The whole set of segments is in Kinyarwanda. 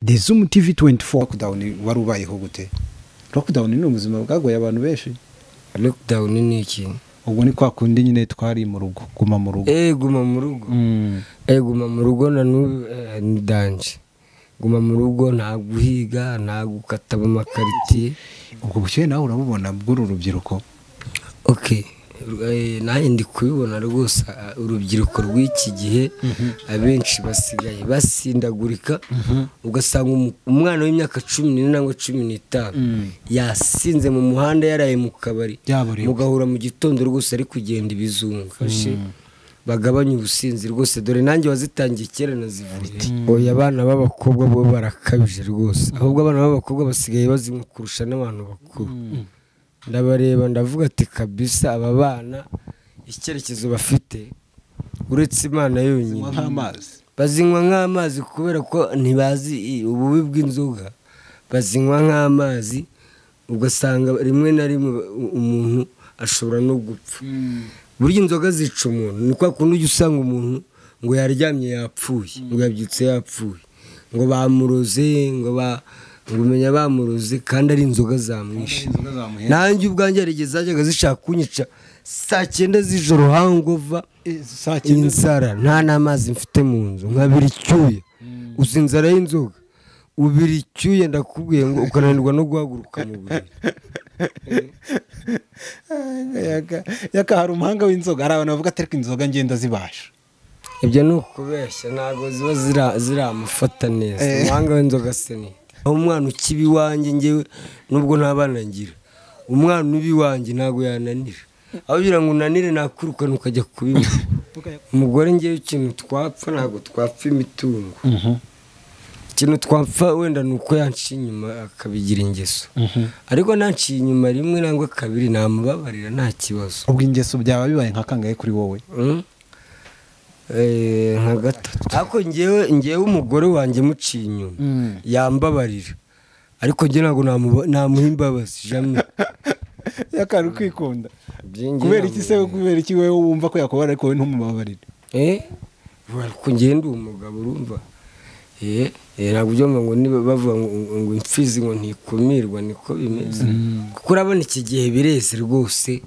The Zoom TV 24. Lockdown wari ubayeho gute? Lockdown ni ubuzima bwagoye abantu benshi. Lockdown ni iki? Ubwo ni kwa kundi nyine twari mu rugo, guma mu rugo. Guma mu rugo. Guma mu rugo na n'ubu ni danger. Guma mu rugo nta guhiga, nta gukata mu makaritiye. Ubwo bushyuhe nawe urabubona bw'uru rubyiruko? Okay. Nanjye ndi kubibona rwose, urubyiruko rw'iki gihe abenshi basigaye basindagurika, ugasanga umwana w'imyaka 14 cyangwa 15 yasinze mu muhanda, yaraye mu kabari, mugahura mu gitondo rwose ari kugenda ibizungu. Bagabanya ubusinzi rwose, dore nanjye wazitangiye kera nazivuye. Oya, abana b'abakobwa bo barakabije rwose, ahubwo abana b'abakobwa basigaye bazinywa kurusha n'abantu bakuru. Ndabareba ndavuga ati kabisa aba bana icyerekezo bafite uretse Imana yonyine, bazinywa nk'amazi kubera ko ntibazi ububi bw'inzoga, bazinywa nk'amazi, ugasanga rimwe na rimwe umuntu ashobora no gupfa. Burya inzoga zica umuntu, ni kwa kundi ujya usanga umuntu ngo yaryamye yapfuye, ngo yabyutse yapfuye, ngo bamuroze, ngo umenya bamuroze, kandi ari inzoga zamwishe. Nanjye ubwanjye yarigeze zajyaga zishaka kunyica saa 9 z'ijoro hangova, inzara nta n'amazi mfite mu nzu, nkabira icyuya. Uzi inzara y'inzoga, ubira icyuya ndakubwiye ngo ukananirwa no guhaguruka mu buriri. Yaka hari umuhanga w'inzoga, hari abantu bavuga ati inzoga ngenda zibasha. Ibyo ni ukubeshya, ntabwo ziba ziramufata neza. Umuhanga w'inzoga se ni umwana ukiba iwanjye, ngewe nubwo nta bana ngira, umwana uba iwanjye ntabwo yananira. Aho ugira ngo unanire nakurukana ukajya kubinywa. Umugore ngewe ikintu twapfa ntabwo twapfa imitungo, ikintu twapfa wenda ni uko yanciye inyuma akabigira ingeso, ariko nanciye inyuma rimwe nangwa kabiri namubabarira nta kibazo. Ubwo ingeso byaba bibaye nka kangahe kuri wowe? Nka gatatu. Ariko ngewe umugore wanjye muciye inyuma yambabarira, ariko nge ntabwo namuha imbabazi jamais. Yakari kwikunda. Kubera iki se? Kubera iki wewe wumva ko yakubara ariko wowe ntumubabarire? Ariko ngewe ndi umugabo urumva. Ntabwo ubyumva ngo niba bavuga ngo imfizi ngo ntikumirwa, niko bimeze. Kuko urabona iki gihe bireze rwose,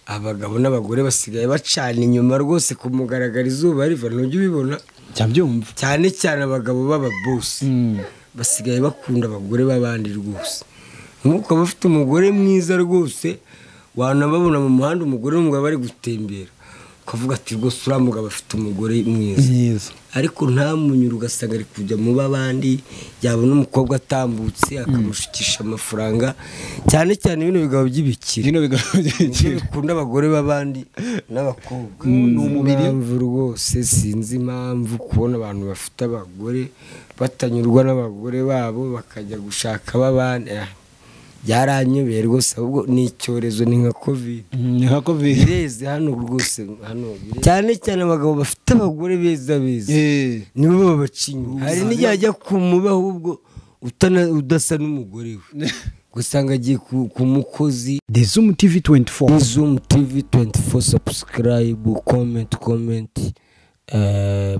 abagabo n'abagore basigaye bacana inyuma rwose ku mugaragaro, izuba riva, ntujya ubibona? Cyabyumva. Cyane cyane abagabo b'ababosi basigaye bakunda abagore b'abandi rwose. Nk'uko bafite umugore mwiza rwose, wanababona mu muhanda umugore n'umugabo bari gutembera, ukavuga ati rwose uriya mugabo afite umugore mwiza, ariko ntamunyura, ugasanga ari kujya mu b'abandi, yabona umukobwa atambutse akamushukisha amafaranga. Cyane cyane bino bigabo by'ibikire, bikunda abagore b'abandi n'abakobwa. Impamvu rwose sinzi impamvu kubona abantu bafite abagore batanyurwa n'abagore babo bakajya gushaka ab'abandi, byaranyobeye rwose. Ahubwo ni icyorezo, ni nka covid, ni nka covid bireze hano rwose hano. Cyane cyane abagabo bafite abagore beza beza nibo babaca inyuma. Hari n'igihe ajya kumuba ahubwo udasa n'umugore we, gusanga agiye ku mukozi. The Zoom TV 24. Zoom TV 24, subscribe, comment,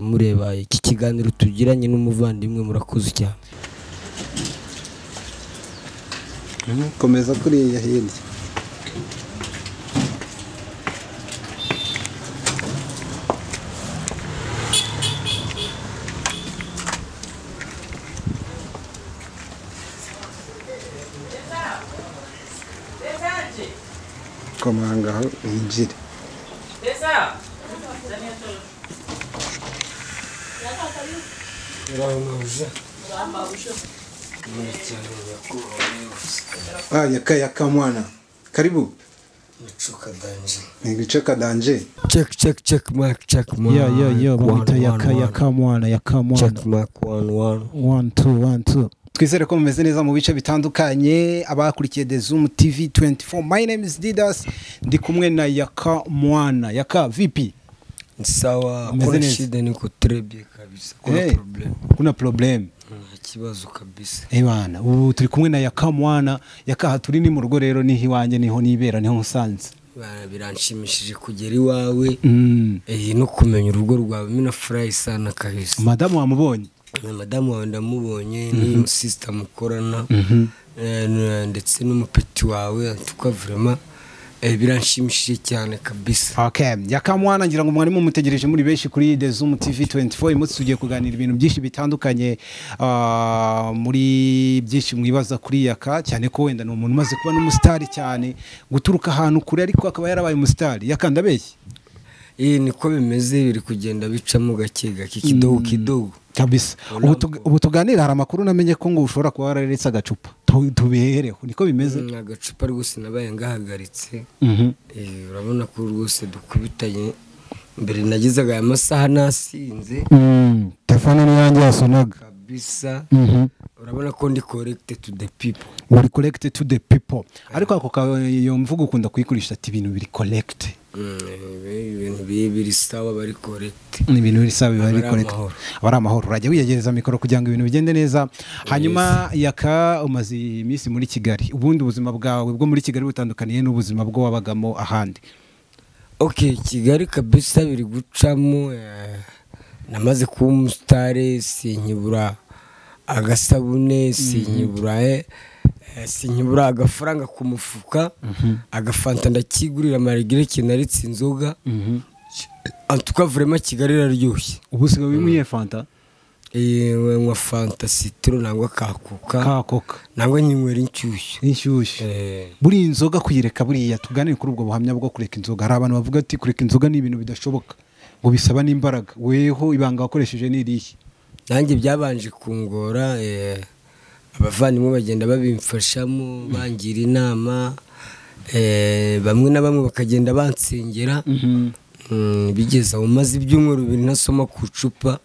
mureba iki kiganiro tugiranye n'umuvandimwe, murakoze cyane. Komeza kuriya hirya. Komanga aho winjire. Yaka yaka mwana. Karibu. Michoka danje. Check check check mic check mic. Yo bamwita yaka yaka mwana, yaka mwana. Check mic 1 1 1 2 1 2. Twizere ko mumeze neza mu bice bitandukanye abakurikiye The Zoom TV 24. My name is Didas, ndi kumwe na Yaka Mwana. Yaka VP. Sawa, kuna shida niko très bien kabisa. Kuna problem. Kuna problem. Ikibazo kabisa. Bana, ubu turi kumwe na Yaka Mwana. Yaka turi ni mu rugo rero, niho iwanjye, niho nibera, niho nsanze. Bana, biranshimishije kugera iwawe. No kumenya urugo rwawe, mina furahi sana kabisa. Madamu wamubonye? Madamu wawe ndamubonye, ni sister mukorana, ndetse n'umupeti wawe. Antuka vraiment biranshimishije cyane kabisa. Okay, Yakamwana, ngira ngo mwari mumutegereje muri benshi kuri The Zoom TV 24. Uyu munsi tugiye kuganira ibintu byinshi bitandukanye, muri byinshi mwibaza kuri Yaka, cyane ko wenda ni umuntu umaze kuba n'umusitari cyane, guturuka ahantu kure ariko akaba yarabaye umusitari. Yaka, ndabeshye? Niko bimeze, biri kugenda bicamo gake gake, kidogo kidogo. Kabisa. Ubu tuganira hari amakuru namenye ko ngo ushobora kuba wararetse agacupa. Tubihereho, niko bimeze? Agacupa rwose nabaye ngahagaritse. Urabona ko rwose dukubitanye, mbere nagezaga aya masaha nasinze. Telefone ni yanjye yasonaga kabisa. Urabona ko ndi correct to the people. Uri correct to the people, ariko ako iyo mvugo ukunda kuyikoresha, ati ibintu biri correct. Ibintu biri sawa, bari correct. Ni ibintu biri sawa, bari correct, abari amahoro. Urajya wiyegereza mikoro kugira ngo ibintu bigende neza. Hanyuma Yaka, umaze iminsi muri Kigali, ubundi ubuzima bwawe bwo muri Kigali butandukaniye n'ubuzima bwo wabagamo ahandi? Okay, Kigali kabisa biri gucamo, namaze kuba umusitari, sinkibura agasabune, sinkibura agafaranga ku mufuka, agafanta ndakigurira, marigire kinaritse inzoga. Antuka vraiment Kigali iraryoshye. Ubu usigaye winyweye fanta? Nywa fanta citron nangwa ka coca nangwa nyinywera inshyushyu. Inshyushyu. Buri inzoga kuyireka, buriya tuganire kuri ubwo buhamya bwo kureka inzoga. Hari abantu bavuga ati kureka inzoga ni ibintu bidashoboka, ngo bisaba n'imbaraga. Weho ibanga wakoresheje ni irihe? Nanjye byabanje kungora, abavandimwe bagenda babimfashamo, bangira inama, bamwe na bamwe bakagenda bansengera, bigeze aho maze ibyumweru bibiri ntasoma ku icupa,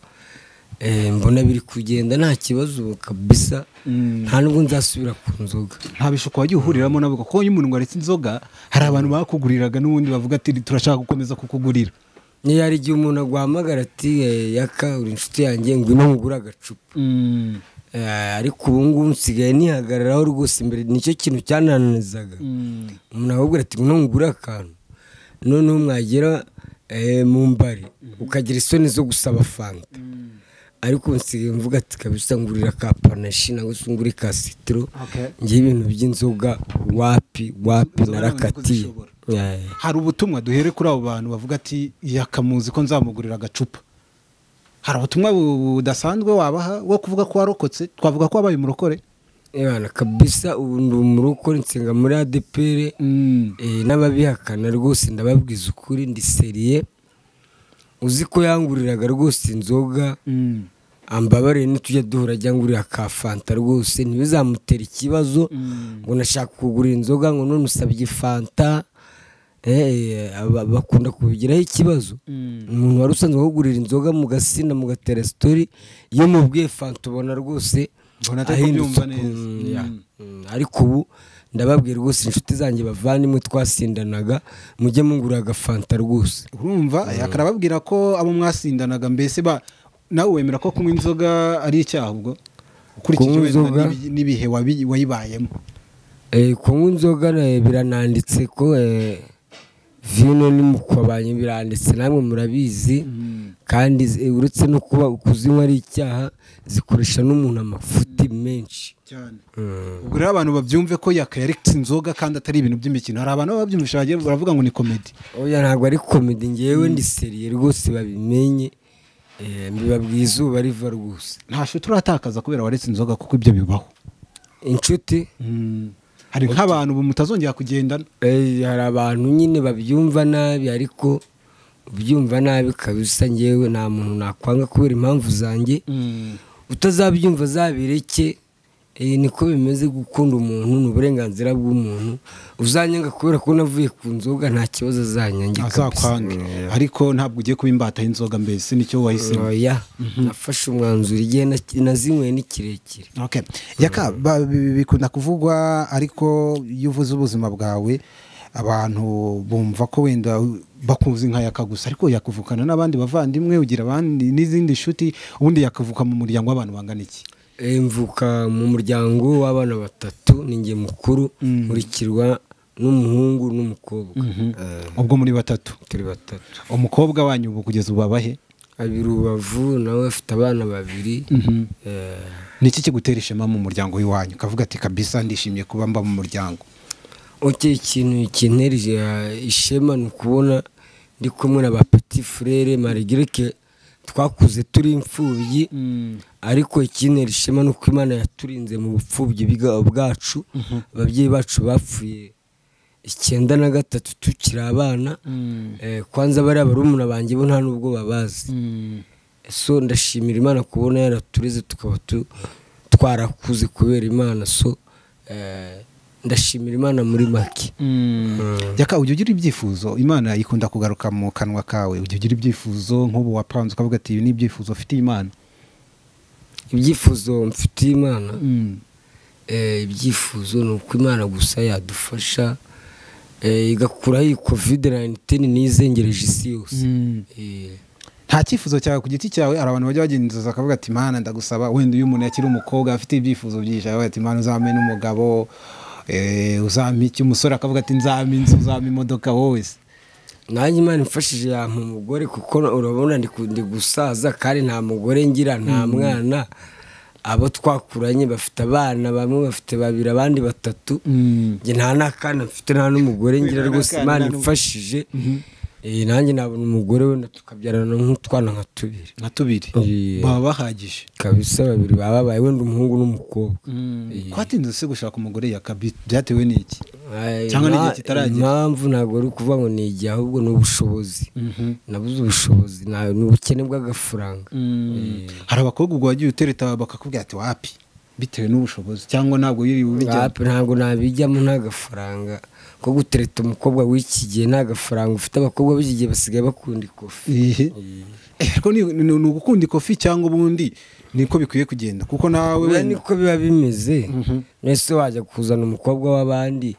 mbona biri kugenda nta kibazo kabisa, nta nubwo nzasubira ku nzoga. Nta bishuko wagiye uhuriramo nabo? Kuko iyo umuntu ngo aretse inzoga, hari abantu bakuguriraga n'ubundi bavuga ati turashaka gukomeza kukugurira. Niyo hari igihe umuntu aguhamagara ati Yaka, uri inshuti yanjye, ngwino nkugure agacupa. Ariko ubu ngubu nsigaye nihagararaho rwose. Imbere nicyo kintu cyanananizaga, umuntu akakubwira ati ngwino nkugure akantu, noneho mwagera mu mbari ukagira isoni zo gusaba fanta. Ariko nsigaye mvuga ati kabisa ngurira ka panashi nangwa se ngure ka citro, ngiye ibintu by'inzoga wapi wapi, narakatiye. Hari ubutumwa duhere kuri abo bantu bavuga ati Yakamuzi ko nzamugurira agacupa, hari ubutumwa budasanzwe wabaha wo kuvuga ko warokotse? Twavuga ko wabaye umurokore? Ebana kabisa, ubu ndi umurokore, nsenga muri ADPR, n'ababihakana rwose ndababwiza ukuri, ndi seriye. Uzi ko yanguriraga rwose inzoga, ambabare nitujya duhura ajya ngurira ka fanta rwose, ntibizamutera ikibazo ngo nashaka kugura inzoga ngo none usabye fanta. Bakunda kubigiraho ikibazo. Umuntu wari usanzwe akugurira inzoga mugasina mugatera story, iyo mubwiye fanta ubona rwose ahindutse neza. Ariko ubu ndababwira rwose inshuti zanjye bavandimwe twasindanaga, mujye mungurira agafanta rwose. Urumva yakarababwira ko abo mwasindanaga mbese nawe wemera ko kunywa inzoga ari icyaha ubwo ukurikije wenda n'ibihe wayibayemo? Kunywa inzoga birananditse ko vino ni mukwabanye, biranditse namwe murabizi, kandi uretse no kuba kuzinywa ari icyaha, zikoresha n'umuntu amafuti menshi cyane. Ubwo rero abantu babyumve ko Yaka yaretse inzoga kandi atari ibintu by'imikino. Hari abantu babyumvisha bagiye baravuga ngo ni comedy. Oya, ntabwo ari comedy, ngewe ndi seriye rwose, babimenye, mbibabwiye izuba riva rwose. Nta shuti uratakaza kubera waretse inzoga, kuko ibyo bibaho? Inshuti hari nk'abantu ubu mutazongera kugendana? Hari abantu nyine babyumva nabi, ariko ubyumva nabi kabisa ngewe nta muntu nakwanga kubera impamvu zanjye. Utazabyumva azabireke, niko bimeze. Gukunda umuntu ni uburenganzira bw'umuntu. Uzanyanga kubera ko navuye ku nzoga nta kibazo, azanyange azakwange, ariko ntabwo ugiye kuba imbata y'inzoga mbese nicyo wahisemo? Oya, nafashe umwanzuro igihe nazinyweye ni kirekire. Okay. Yaka, bikunda kuvugwa, ariko iyo uvuze ubuzima bwawe abantu bumva ko wenda bakuzi nka Yaka gusa, ariko yakuvukana n'abandi bavandimwe, ugira abandi n'izindi nshuti. Ubundi yakavuka mu muryango w'abantu bangana iki? Mvuka mu muryango w'abana batatu, ni njye mukuru, nkurikirwa n'umuhungu n'umukobwa. Ubwo muri batatu? Turi batatu. Umukobwa wanyu ubu kugeza ubu abahe? Abi Rubavu, nawe afite abana babiri. Ni iki kigutera ishema mu muryango w'iwanyu, ukavuga ati kabisa ndishimye kuba mba mu muryango? Okay, ikintu kintera ishema ni ukubona ndi kumwe na ba petit frere, malgré que twakuze turi imfubyi, ariko ikintera ishema ni uko Imana yaturinze mu bupfubyi bwacu. Ababyeyi bacu bapfuye 93 tukiri abana. Kwanza bariya barumuna banjye bo nta nubwo babazi. So ndashimira Imana kubona yaratureze tukaba twarakuze kubera Imana. So ndashimira Imana muri make. Yaka, ujya ugira ibyifuzo? Imana ikunda kugaruka mu kanwa kawe. Ujya ugira ibyifuzo nk'ubu wapanze ukavuga ati ibi ni ibyifuzo ufitiye Imana? Ibyifuzo mfitiye Imana, ibyifuzo ni uko Imana gusa yadufasha, igakuraho iyi COVID-19 nizengereje isi yose. Nta cyifuzo cyawe ku giti cyawe? Hari abantu bajya bagenzuza akavuga ati Imana ndagusaba, wenda iyo umuntu yakiri umukobwa afite ibyifuzo byinshi, akavuga ati Imana uzampe n'umugabo, uzampe iki, umusore akavuga ati nzampe inzu, uzampe imodoka, wowe se? Nanjye Imana imfashije yampa umugore, kuko urabona ndi gusaza kandi nta mugore ngira, nta mwana. Abo twakuranye bafite abana, bamwe bafite babiri abandi batatu, njye nta n'akana mfite, nta n'umugore ngira rwose. Imana imfashije, nanjye nabona umugore wenda tukabyarana nk'utwana nka tubiri. Nka tubiri baba bahagije kabisa, babiri baba babaye wenda umuhungu n'umukobwa. Kwatinze se gushaka umugore Yaka, byatewe n'iki? Cyangwa n'igihe kitaragera? Impamvu ntabwo ari ukuvuga ngo ni igihe, ahubwo ni ubushobozi. Nabuze ubushobozi, ni ubukene bw'agafaranga. Hari abakobwa ubwo wagiye utereta bakakubwira ati wapi, bitewe n'ubushobozi, cyangwa ntabwo yiri ubijyamo? Wapi, ntabwo nabijyamo nta gafaranga. Ko gutereta umukobwa w'iki gihe nta gafaranga ufite, abakobwa b'iki gihe basigaye bakunda ikofi. Ariko ni ugukunda ikofi cyangwa ubundi niko bikwiye kugenda, kuko nawe wenda niko biba bimeze. Nese wajya kuzana umukobwa w'abandi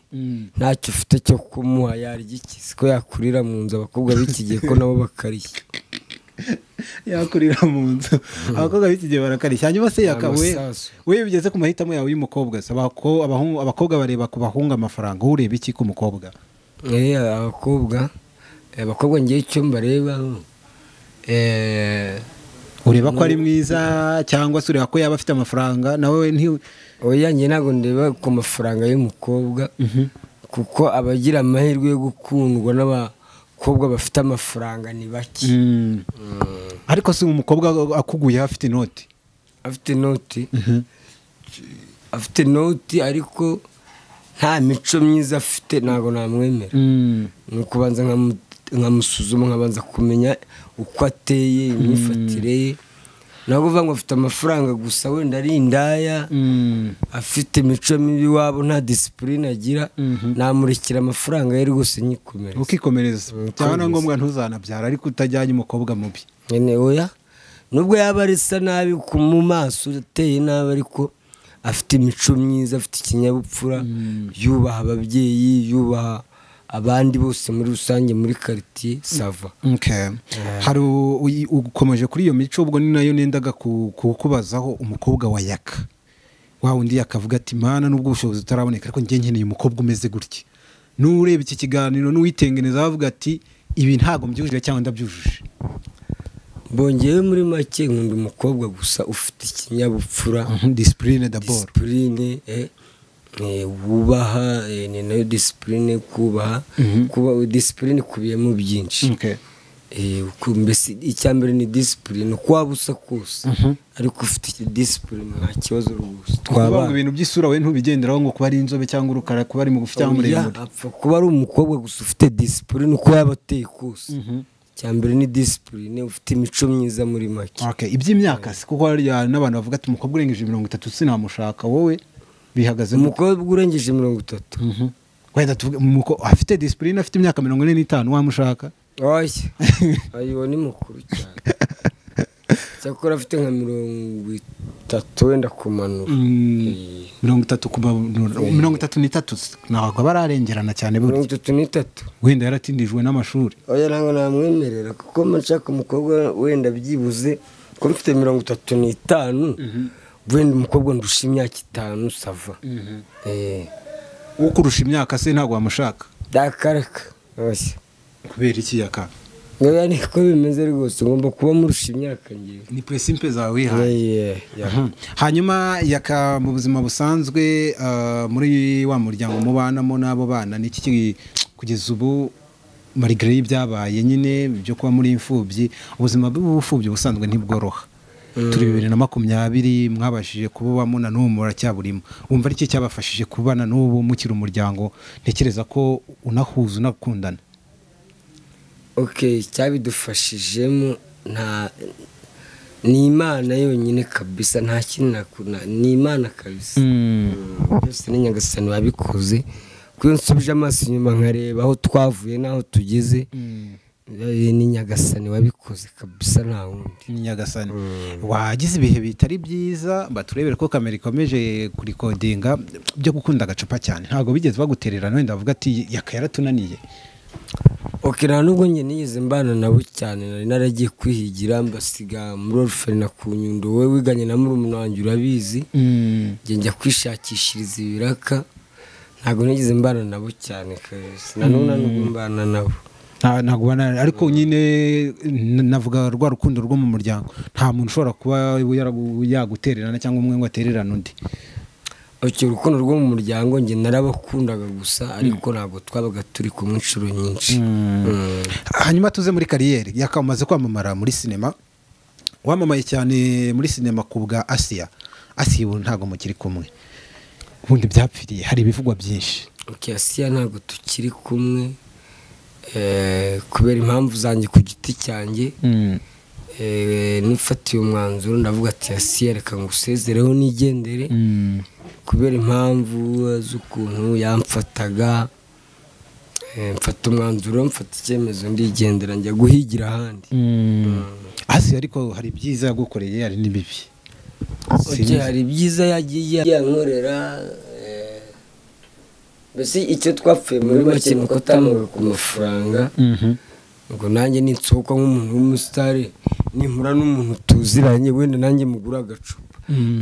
ntacyo ufite cyo kumuha, yarya iki? Siko yakurira mu nzu abakobwa b'iki gihe ko nabo bakarishya. Yakurira mu nzu abakobwa b'iki gihe barakarishya. Hanyuma se Yaka, we bigeze ku mahitamo yawe y'umukobwa, abakobwa bareba ku bahunga amafaranga, wowe ureba iki ku mukobwa? Abakobwa ngiye icyo mbareba, ureba ko ari mwiza cyangwa se ureba ko yaba afite amafaranga? Nawe oya, njye ntabwo ndeba ku mafaranga y'umukobwa, kuko abagira amahirwe yo gukundwa n'abakobwa bafite amafaranga ni bake. Ariko si umukobwa akuguye afite inoti? Afite inoti, afite inoti ariko nta mico myiza afite, ntabwo namwemera. Ni ukubanza nkamusuzuma, nkabanza kumenya uko ateye, imyifatire ye. Ntabwo uvuga ngo afite amafaranga gusa, wenda ari indaya, afite imico mibi iwabo, nta disipurine agira, namurekera amafaranga ye rwose nyikomereza. Ukikomereza, cyangwa na ngombwa ntuzanabyara ariko utajyanye umukobwa mubi. Oya, nubwo yaba arisa nabi mu maso, ateye nabi, ariko afite imico myiza, afite ikinyabupfura, yubaha ababyeyi, yubaha abandi bose muri rusange muri quartier, sava. Hari ukomeje kuri iyo mico, ubwo ni nayo nendaga kukubazaho. Umukobwa wa Yaka wa wundi yakavuga ati Mana nubwo ubushobozi butaraboneka ariko njye nkeneye umukobwa umeze gutya, n'ureba iki kiganiro n'uwitengeneza avuga ati ibi ntago mbyujuje cyangwa ndabyujuje. Bongewe muri make nkunda umukobwa gusa ufite ikinyabupfura, discipline d'abord, discipline, wubaha, ni nayo discipline, kubaha, kuba discipline kubiyemo byinshi. Mbese icya mbere ni discipline, uko waba usa kose ariko ufite discipline nta kibazo rwose. Twaba ibintu by'isura we ntubigenderaho ngo kuba ari inzobe cyangwa urukara, kuba ari mugufi cyangwa muremure, apfa kuba ari umukobwa gusa ufite discipline uko yaba ateye kose. Icya mbere ni discipline, ufite imico myiza muri make. Iby'imyaka se, kuko hari n'abantu bavuga ati umukobwa urengeje 30 sinamushaka, wowe bihagaze? Umukobwa urengeje 30, wenda tuvuge afite discipline, afite imyaka 45, wamushaka? Oya, ayo ni mukuru cyane. Cyakora afite nka 30 wenda kumanura. 30 kumanura, 33 ntabwo bararengerana cyane burya. 33 wenda yaratindijwe n'amashuri. Oya, ntabwo namwemerera, kuko nshaka umukobwa wenda byibuze ko mfite 35, wenda umukobwa ndusha imyaka 5 sava. Ukurusha imyaka se ntabwo wamushaka? Dakareka. Kubera iki Yaka? Oya, niko bimeze rwose, ngomba kuba murusha imyaka ngewe. Ni principe zawe wihaye. Yeah. Hanyuma Yaka, mu buzima busanzwe, muri wa muryango mubanamo n'abo bana, ni iki kugeza ubu, malgré y'ibyabaye nyine byo kuba muri imfubyi, ubuzima bw'ubupfubyi busanzwe ntibworoha, turi 2020, mwabashije kububamo na n'ubu muracyaburimo, wumva ari iki cyabafashije kubana n'ubu mukiri umuryango, ntekereza ko unahuza unakundana? Okay, cyabidufashijemo nta ni Imana yonyine kabisa, nta kintu nakuna, ni Imana kabisa. Byose ni Nyagasani wabikoze. Kuko iyo nsubije amaso inyuma nkareba aho twavuye n'aho tugeze, ni Nyagasani wabikoze kabisa, nta wundi. Ni Nyagasani. Wagize ibihe bitari byiza, baturebere ko kamera ikomeje kurikodinga, byo gukunda agacupa cyane, ntabwo bigeze bagutererana wenda bavuga ati Yaka yaratunaniye? Okay, nta nubwo njye nigeze mbana nabo cyane, nari naragiye kwihigira, mbasiga muri orphelinat ku Nyundo. Wowe wiganye na murumuna wanjye urabizi. Njye njya kwishakishiriza ibiraka, ntabwo nigeze mbana nabo cyane kabisa, na n'ubu nubwo mbana nabo. Ntabwo ariko nyine navuga rwa rukundo rwo mu muryango, nta muntu ushobora kuba yagutererana cyangwa umwe ngo atererane undi. Okay, urukundo rwo mu muryango njye narabakundaga gusa, ariko ntabwo twabaga turi kumwe inshuro nyinshi. Hanyuma tuze muri carrière. Yaka, umaze kwamamara muri sinema, wamamaye cyane muri sinema ku bwa Asiya. Asiya ubu ntabwo mukiri kumwe, ubundi byapfiriye, hari ibivugwa byinshi. Okay, Asiya ntabwo tukiri kumwe, kubera impamvu zanjye ku giti cyanjye. Nifatiye umwanzuro, ndavuga ati Asiya, reka ngusezereho nigendere, kubera impamvu z'ukuntu yamfataga. Mfata umwanzuro, mfata icyemezo, ndigendera, njya guhigira ahandi. Asiya ariko hari ibyiza yagukoreye, hari n'ibibi. Okay, hari ibyiza yagiye yankorera, mbese icyo twapfuye muri make ni uko atampaga ku mafaranga, ngo nanjye ninsohoka nk'umuntu w'umusitari, nimpura n'umuntu tuziranye, wenda nanjye mugura agacupa.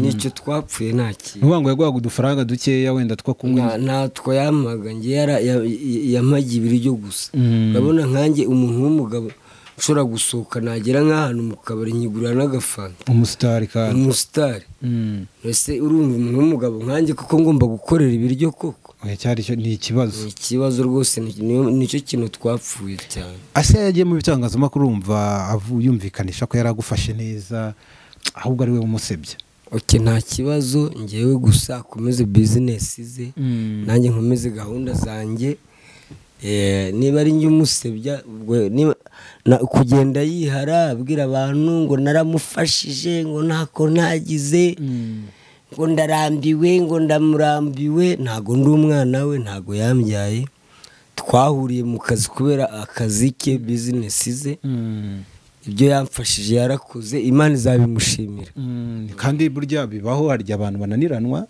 Nicyo twapfuye, nta kintu. Nuvuga ngo yaguhaga udufaranga dukeya wenda two kunywa? Ntatwo yampaga njye, yampaga ibiryo gusa. Urabona nkanjye umuntu w'umugabo ushobora gusohoka, nagera nk'ahantu mu kabari nkigurira n'agafanta. Umusitari kandi. Umusitari. Ese urumva umuntu w'umugabo nkanjye kuko ngomba gukorera ibiryo koko? Oya, cyari cyo ni ikibazo. Ni ikibazo rwose, nicyo kintu twapfuye cyane. Asiya yagiye mu bitangazamakuru, urumva yumvikanisha ko yari agufashe neza, ahubwo ari we umusebya. Okay, nta kibazo, ngewe gusa akomeze bizinesi ze, nanjye nkomeze gahunda zanjye. Niba ari njye umusebya, ubwo kugenda yihara abwira abantu ngo naramufashije, ngo ntako ntagize, ngo ndarambiwe, ngo ndamurambiwe, ntago ndi umwana we, ntago yambyaye. Twahuriye mu kazi kubera akazi ke, bizinesi ze. Ibyo yamfashije yarakoze, Imana izabimushimira. Kandi burya bibaho, hari igihe abantu bananiranwa.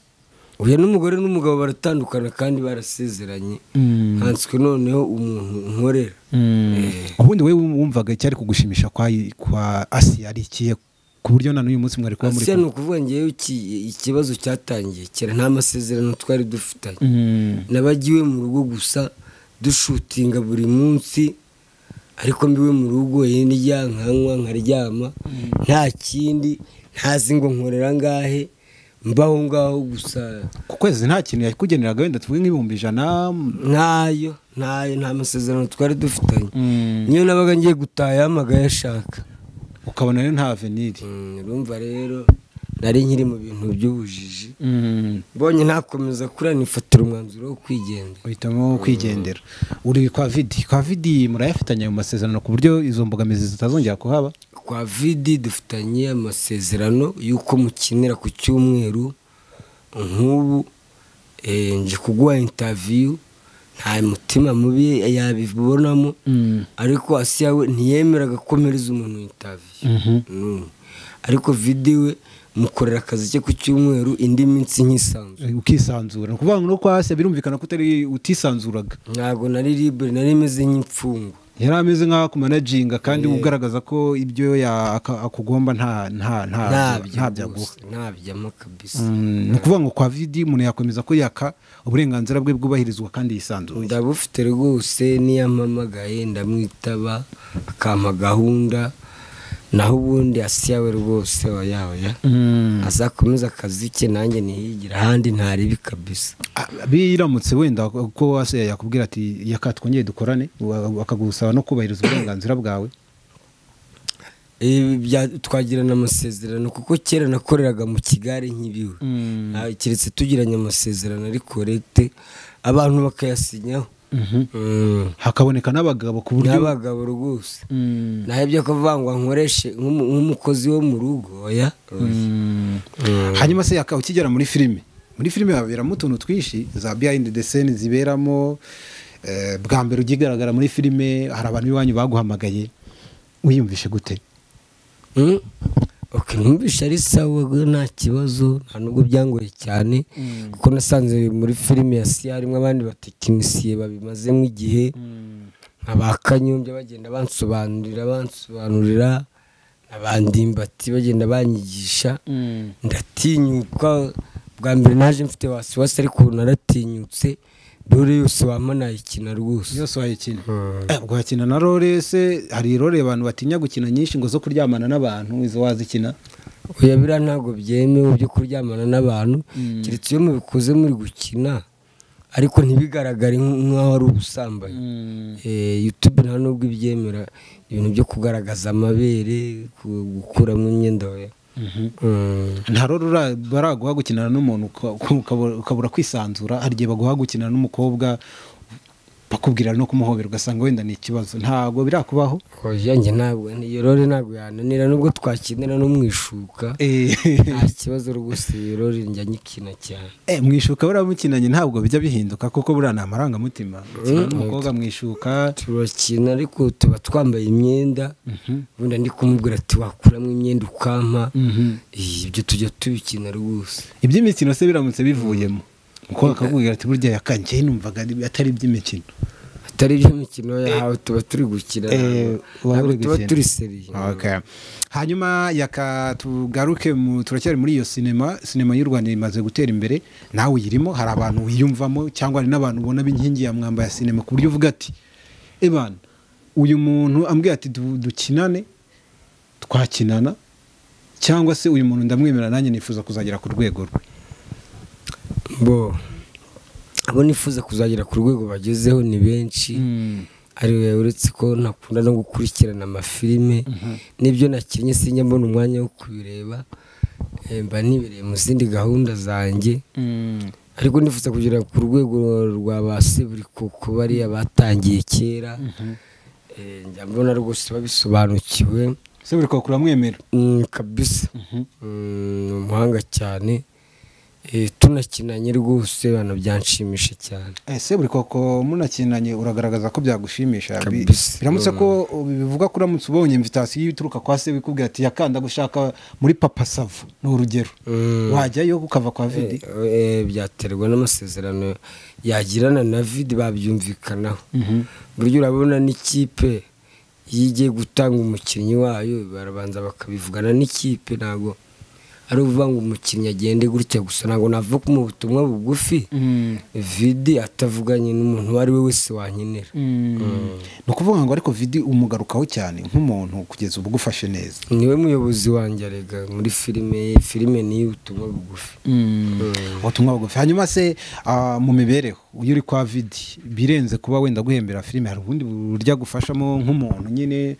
Uyu n'umugore n'umugabo baratandukana kandi barasezeranye, nkanswe noneho umuntu nkorera. Ubundi wowe wumvaga icyari kugushimisha kwa Asiya ari ikihe, ku buryo na n'uyu munsi mwari kuba muri Asiya ni kumwe? ukuvuga ngewe ikibazo cyatangiye kera, nta masezerano twari dufitanye. Nabagiwe mu rugo gusa, dushutinga buri munsi, ariko mbiwe mu rugo ndya nkanywa nkaryama, nta kindi, ntazi ngo nkorera ngahe, mbaho ngaho gusa. Ku kwezi nta kintu yakugeneraga, wenda tuvuge nk'100,000? Ntayo, ntayo, nta masezerano twari dufitanye. Niyo nabaga ngiye gutaha yampaga ayo ashaka. Ukabona rero nta avenir. Urumva rero nari nkiri mu bintu by'ubujiji, mbonye ntakomeza kuriya nifatira umwanzuro wo kwigendera. Uhitamo kwigendera, uri kwa Vidi. Kwa Vidi murayafitanye mu masezerano ku buryo izo mbogamizi zitazongera kuhaba? Kwa Vidi dufitanye amasezerano y'uko mukinira ku cyumweru. Nk'ubu nje kuguha interview, nta mutima mubi yabibonamo, ariko Asiya we ntiyemeraga ko mpereza umuntu interview n'umwe, ariko Vidi we mukorera akazi ke ku cyumweru, indi minsi nkisanzura. Ukisanzura, ni ukuvuga ngo no kwa Asiya birumvikana ko utari utisanzuraga. Ntabwo nari libre, nari meze nk'imfungwa. Yari ameze nk'aho akumanaginga kandi ugaragaza ko ibyo akugomba ntabyo aguha. Ntabyamo kabisa. Ni ukuvuga ngo kwa Vidi umuntu yakwemeza ko Yaka uburenganzira bwe bwubahirizwa kandi yisanzuye. Ndabufite rwose, niyampamagaye ndamwitaba akampa gahunda, naho ubundi Asiya we rwose oya oya, azakomeza akazi ke nanjye nihigira ahandi ntaribi kabisa. Biramutse wenda ko Asiya yakubwira ati Yaka twongeye dukorane, akagusaba no kubahiriza uburenganzira bwawe. Twagirana amasezerano kuko kera nakoreraga mu kigare nkibiwe, keretse tugiranye amasezerano ari correct abantu bakayasinyaho, hakaboneka n'abagabo ku buryo n'abagabo rwose, naho ibyo kuvuga ngo nkoreshe nk'umukozi wo mu rugo oya. Hanyuma se Yaka ukigera muri filime, haberamo utuntu twinshi za behind the scene ziberamo. Bwa mbere ugigaragara muri filime hari abantu iwanyu baguhamagaye, wiyumvishe gute? Okay, numvishe ari sawa nta kibazo, nta nubwo byangoye cyane kuko nasanze muri filime ya Siya harimo abandi batekinisiye babimazemo igihe, nka ba Kanyombya bagenda bansobanurira, abandimbati bagenda banyigisha, ndatinyuka. Bwa mbere naje mfite wasiwasi ariko naratinyutse, role yose wampa nayikina rwose. Yose wayikina. Ubwo wakina na role se, hari role abantu batinya gukina nyinshi ngo zo kuryamana n'abantu, izo wazikina? Oya biriya ntabwo byemewe byo kuryamana n'abantu, keretse iyo mubikoze muri gukina ariko ntibigaragare nk'aho ari ubusambanyi. YouTube nta nubwo ibyemera ibintu byo kugaragaza amabere, gukuramo imyenda oya. Nta role baraguha gukinana n'umuntu ukabura kwisanzura. Hari igihe baguha gukinana n'umukobwa bakubwira no kumuhobera ugasanga wenda ni ikibazo, ntabwo birakubaho? Oya njye ntabwo, iyo role ntabwo yananira nubwo twakinira no mwishuka, nta kibazo rwose, iyo role njya nyikina cyane. Mwishuka buriya mukinanye ntabwo bijya bihinduka kuko buriya ni amarangamutima. Gukina n'umukobwa mwishuka turakina ariko tuba twambaye imyenda, ubundi ndi kumubwira ati wakuramo imyenda ukampa, ibyo tujya tubikina rwose. Iby'imikino se biramutse bivuyemo umukobwa akakubwira ati burya Yaka njye numvaga atari iby'imikino, atari iby'imikino yawe tuba turi gukina, tuba turi seriye. Hanyuma Yaka tugaruke, turacyari muri iyo sinema y'u Rwanda imaze gutera imbere, nawe uyirimo, hari abantu wiyumvamo cyangwa hari n'abantu ubona b'inkingi ya mwamba ya sinema ku buryo uvuga ati ebana uyu muntu ambwiye ati dukinane twakinana, cyangwa se uyu muntu ndamwemera nanjye nifuza kuzagera ku rwego rwe. Bo abo nifuza kuzagera ku rwego bagezeho ni benshi, ari uretse ko ntakunda no gukurikirana amafilime, n'ibyo nakinnye sinjya mbona umwanya wo kubireba, mba nibereye mu zindi gahunda zanjye, ariko nifuza kugera ku rwego rwa ba Seburikoko bariya batangiye kera, njya mbona rwose babisobanukiwe. Seburikoko uramwemera? Kabisa, ni umuhanga cyane, tunakinanye rwose abantu byanshimisha cyane. Seburikoko munakinanye uragaragaza ko byagushimisha. Biramutse ko bivuga ko uramutse ubonye invitation ituruka kwa se bikubwira ati Yaka gushaka muri Papa Sava ni urugero, wajyayo ukava kwa Vidi? Byaterwa n'amasezerano yagirana na Vidi babyumvikanaho. Buryo urabona n'ikipe iyo igiye gutanga umukinnyi wayo barabanza bakabivugana n'ikipe, ntago ari uvuga ngo umukinnyi agende gutya gusa, ntabwo navuga mu butumwa bugufi Vidi atavuganye n'umuntu uwo ari we wese wankenera. Ni ukuvuga ngo ariko Vidi umugarukaho cyane nk'umuntu kugeza ubu ugufashe neza. Niwe muyobozi wanjye arega muri filime ye, filime ni ubutumwa bugufi. Ubutumwa bugufi. Hanyuma se mu mibereho iyo uri kwa Vidi birenze kuba wenda guhembera filime, hari ubundi buryo agufashamo nk'umuntu nyine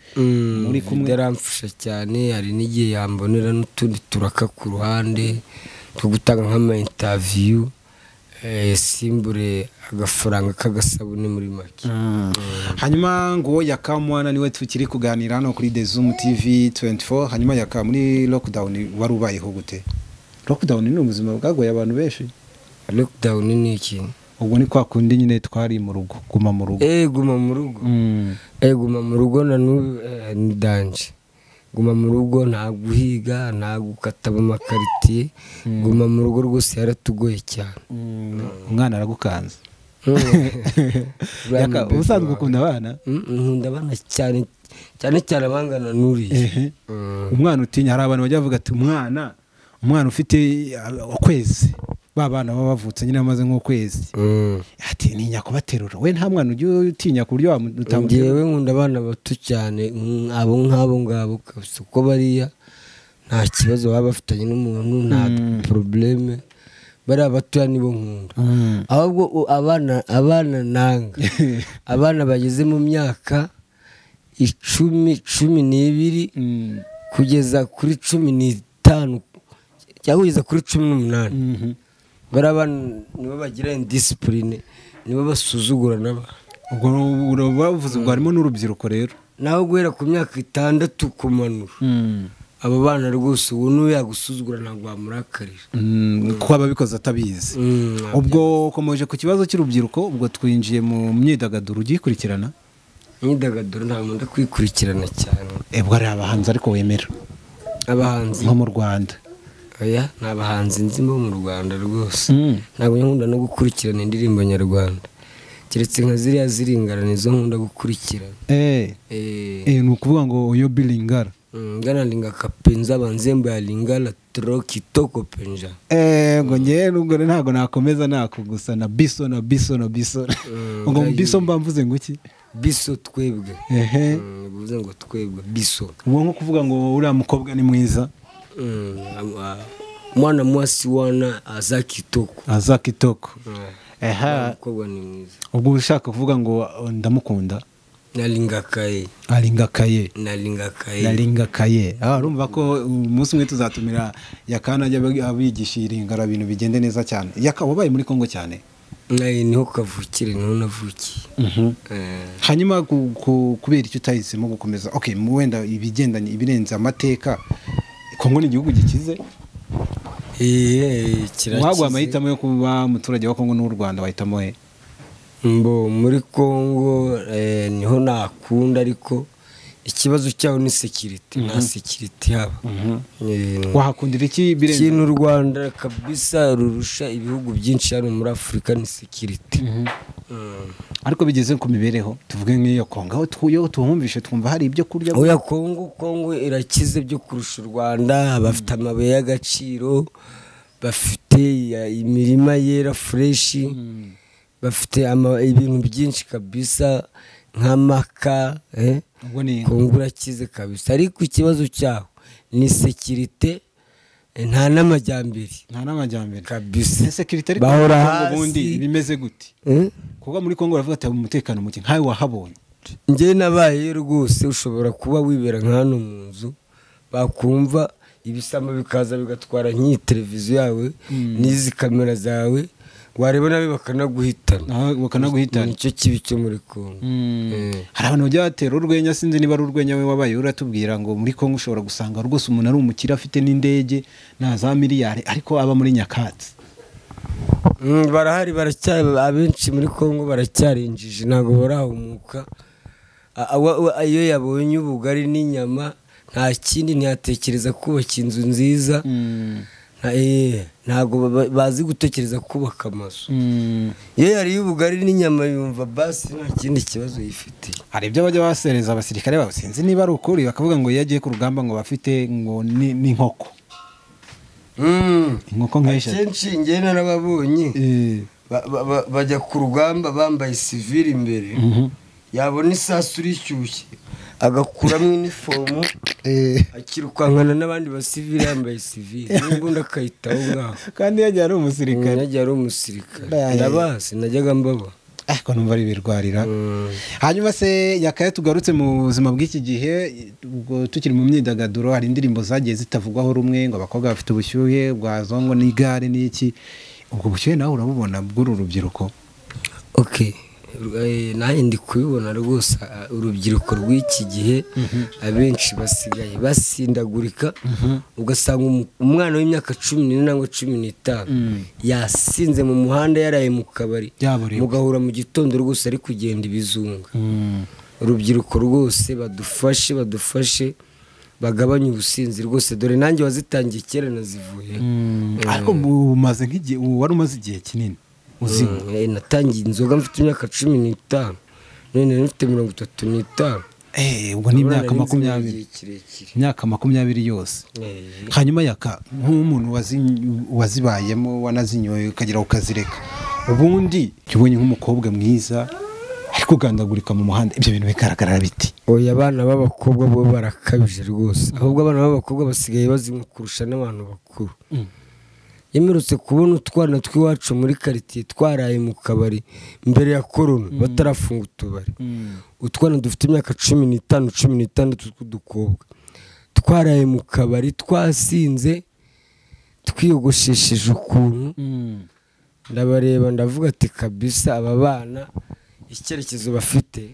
muri kumwe? Yaramfasha cyane, hari n'igihe yambonera n'utundi turaka ku ruhande two gutanga nk'ama interview, simbure agafaranga k'agasabune muri make. Hanyuma ngo Yaka mwana niwe tukiri kuganira hano kuri The Zoom TV 24. Hanyuma Yaka muri lockdown wari ubayeho gute? Lockdown ni ubuzima bwagoye abantu benshi. Lockdown ni iki? Ubwo ni kwa kundi nyine twari mu rugo, guma mu rugo. Guma mu rugo. Guma mu rugo na n'ubu ni danger. Guma mu rugo nta guhiga, nta gukata mu makaritiye, guma mu rugo rwose yaratugoye cyane. Umwana aragukanze? Yaka, ubusanzwe ukunda abana? Nkunda abana cyane cyane cyane abangana n'uriya. Umwana utinya, hari abantu bajya bavuga ati umwana ufite ukwezi, ba bana baba bavutse nyine bamaze nk'ukwezi, ati ntinya kubaterura. We nta mwana ujya utinya ku buryo utamuterura? Ngewe nkunda abana bato cyane, abo nk'abo ngabo kabisa, kuko bariya nta kibazo baba bafitanye n'umuntu, nta probleme, bariya batoya nibo nkunda. Ahubwo abana nanga abana bageze mu myaka 10, 12 kugeza kuri 15 cyangwa kugeza kuri 18, bariya bana nibo bagira indisipurine, nibo basuzugura n'abantu. Ubwo bavuze ubwo harimo n'urubyiruko rero. Naho guhera ku myaka 6 kumanura, abo bana rwose ubu n'uyagusuzugura ntabwo wamurakarira, kuko aba abikoze atabizi. Ubwo ukomeje ku kibazo cy'urubyiruko, ubwo twinjiye mu myidagaduro. Ugikurikirana imyidagaduro? Ntabwo nkunda kwikurikirana cyane. Ubwo hari abahanzi ariko wemera? Abahanzi nko mu Rwanda? Oya, nta bahanzi nzi bo mu Rwanda rwose. Ntabwo nkunda no gukurikirana indirimbo nyarwanda, keretse nka ziriya ziringana nizo nkunda gukurikirana. Ni ukuvuga ngo oyo bilingara Ngana linga kapenza banzembo ya lingala tro kitoko penja. Ngo ngewe nubwo ntabwo nakomeza nakugusa na biso na biso na biso. Ngo biso mba mvuze ngo iki? Biso twebwe. Bivuze ngo twebwe biso. Ubwo nko kuvuga ngo uriya mukobwa ni mwiza. Mwana mwasi wana aza kitoko. Aza kitoko. Mukobwa ni mwiza. Ubwo ushaka kuvuga ngo ndamukunda. Nalingakaye. Alingakaye. Nalingakaye. Nalingakaye. Urumva ko umunsi umwe tuzatumira Yakana ajya abigisha iringara, ibintu bigende neza cyane. Yaka, wabaye muri Kongo cyane? Naye niho kavukire, niho navukiye. Hanyuma kubera icyo utahisemo gukomeza, okay, wenda ibigendanye ibirenze amateka, Kongo ni igihugu gikize. Kirakize. Waguha amahitamo yo kuba umuturage wa Kongo n'u Rwanda, wahitamo he? Mbo muri Kongo niho nakunda, ariko ikibazo cyaho ni security, nta security haba. Wahakundira iki birenze? Ikintu u Rwanda kabisa rurusha ibihugu byinshi hano muri Afurika ni security. Ariko bigeze ku mibereho, tuvuge nk'iyo Kongo aho tuhumvishe twumva hari ibyo kurya. Oya, Kongo irakize byo kurusha u Rwanda, bafite amabuye y'agaciro, bafite imirima yera fresh, bafite ibintu byinshi kabisa nk'amaka. Kongo irakize kabisa, ariko ikibazo cyaho ni security, nta n'amajyambere. Nta n'amajyambere kabisa. Security ariko ubundi bimeze gute? Kuko muri Kongo baravuga ati umutekano muke, nkawe wahabonye? Njye nabaye rwose, ushobora kuba wibera nka hano mu nzu, bakumva ibisambo bikaza bigatwara nk'iyi televiziyo yawe n'izi kamera zawe, wareba nabi bakanaguhitana. Bakanaguhitana. Nicyo kibi cyo muri Kongo. Hari abantu bajya batera urwenya, sinzi niba ari urwenya we wabaye uratubwira ngo muri Kongo ushobora gusanga rwose umuntu ari umukire afite n'indege na za miliyari, ariko aba muri nyakatsi. Barahari, baracyari abenshi muri Kongo baracyarinjije, ntabwo barahumuka. Iyo yabonye ubugari n'inyama nta kindi, ntiyatekereza kubaka inzu nziza. Ntabwo bazi gutekereza kubaka amazu. Iyo yariye ubugari n'inyama yumva basi nta kindi kibazo yifitiye. Hari ibyo bajya basereza abasirikare babo, sinzi niba ari ukuri, bakavuga ngo iyo agiye ku rugamba ngo bafite ngo n'inkoko. Inkoko nk'eshatu. Akenshi njye narababonye bajya ku rugamba bambaye sivili imbere, yabona isasu rishyushye agakuramo inifomu akirukankana n'abandi basivili yambaye sivili, n'imbunda akayitaho ngaho. Kandi yagiye ari umusirikare. Yagiye ari umusirikare. Ndabazi, najyaga mbaba. Ariko numva ari ibirwarira. Hanyuma se Yakaya, tugarutse mu buzima bw'iki gihe, ubwo tukiri mu myidagaduro, hari indirimbo zagiye zitavugwaho rumwe ngo abakobwa bafite ubushyuhe bwa zongo n'igare n'iki. Ubwo bushyuhe nawe urabubona bw'uru rubyiruko? Okay. Nanjye ndi kubibona rwose, urubyiruko rw'iki gihe abenshi basigaye basindagurika, ugasanga umwana w'imyaka 14 cyangwa 15 yasinze mu muhanda, yaraye mu kabari, mugahura mu gitondo rwose ari kugenda ibizunga. Urubyiruko rwose badufashe bagabanye ubusinzi rwose, dore nanjye wazitangiye kera nazivuye. Ariko umaze nk'igihe, wari umaze igihe kinini. Uzinywa? Natangiye inzoga mfite imyaka 15, none mfite 35. Ubwo ni imyaka 20, imyaka 20 yose. Hanyuma Yaka, nk'umuntu wazibayemo, wanazinyoye ukagira ukazireka, ubundi ubonye nk'umukobwa mwiza ari kugandagurika mu muhanda, ibyo bintu bigaragara biti? Oya, abana b'abakobwa bo barakabije rwose. Ahubwo abana b'abakobwa basigaye bazinywa kurusha n'abantu bakuru. Yemerutse kubona utwana tw'iwacu muri quartier twaraye mu kabari mbere ya corona, batarafunga utubari. Utwana dufite imyaka 15, 16 tw'udukobwa twaraye mu kabari, twasinze, twiyogoshesheje ukuntu. Ndabareba ndavuga ati kabisa aba bana icyerekezo bafite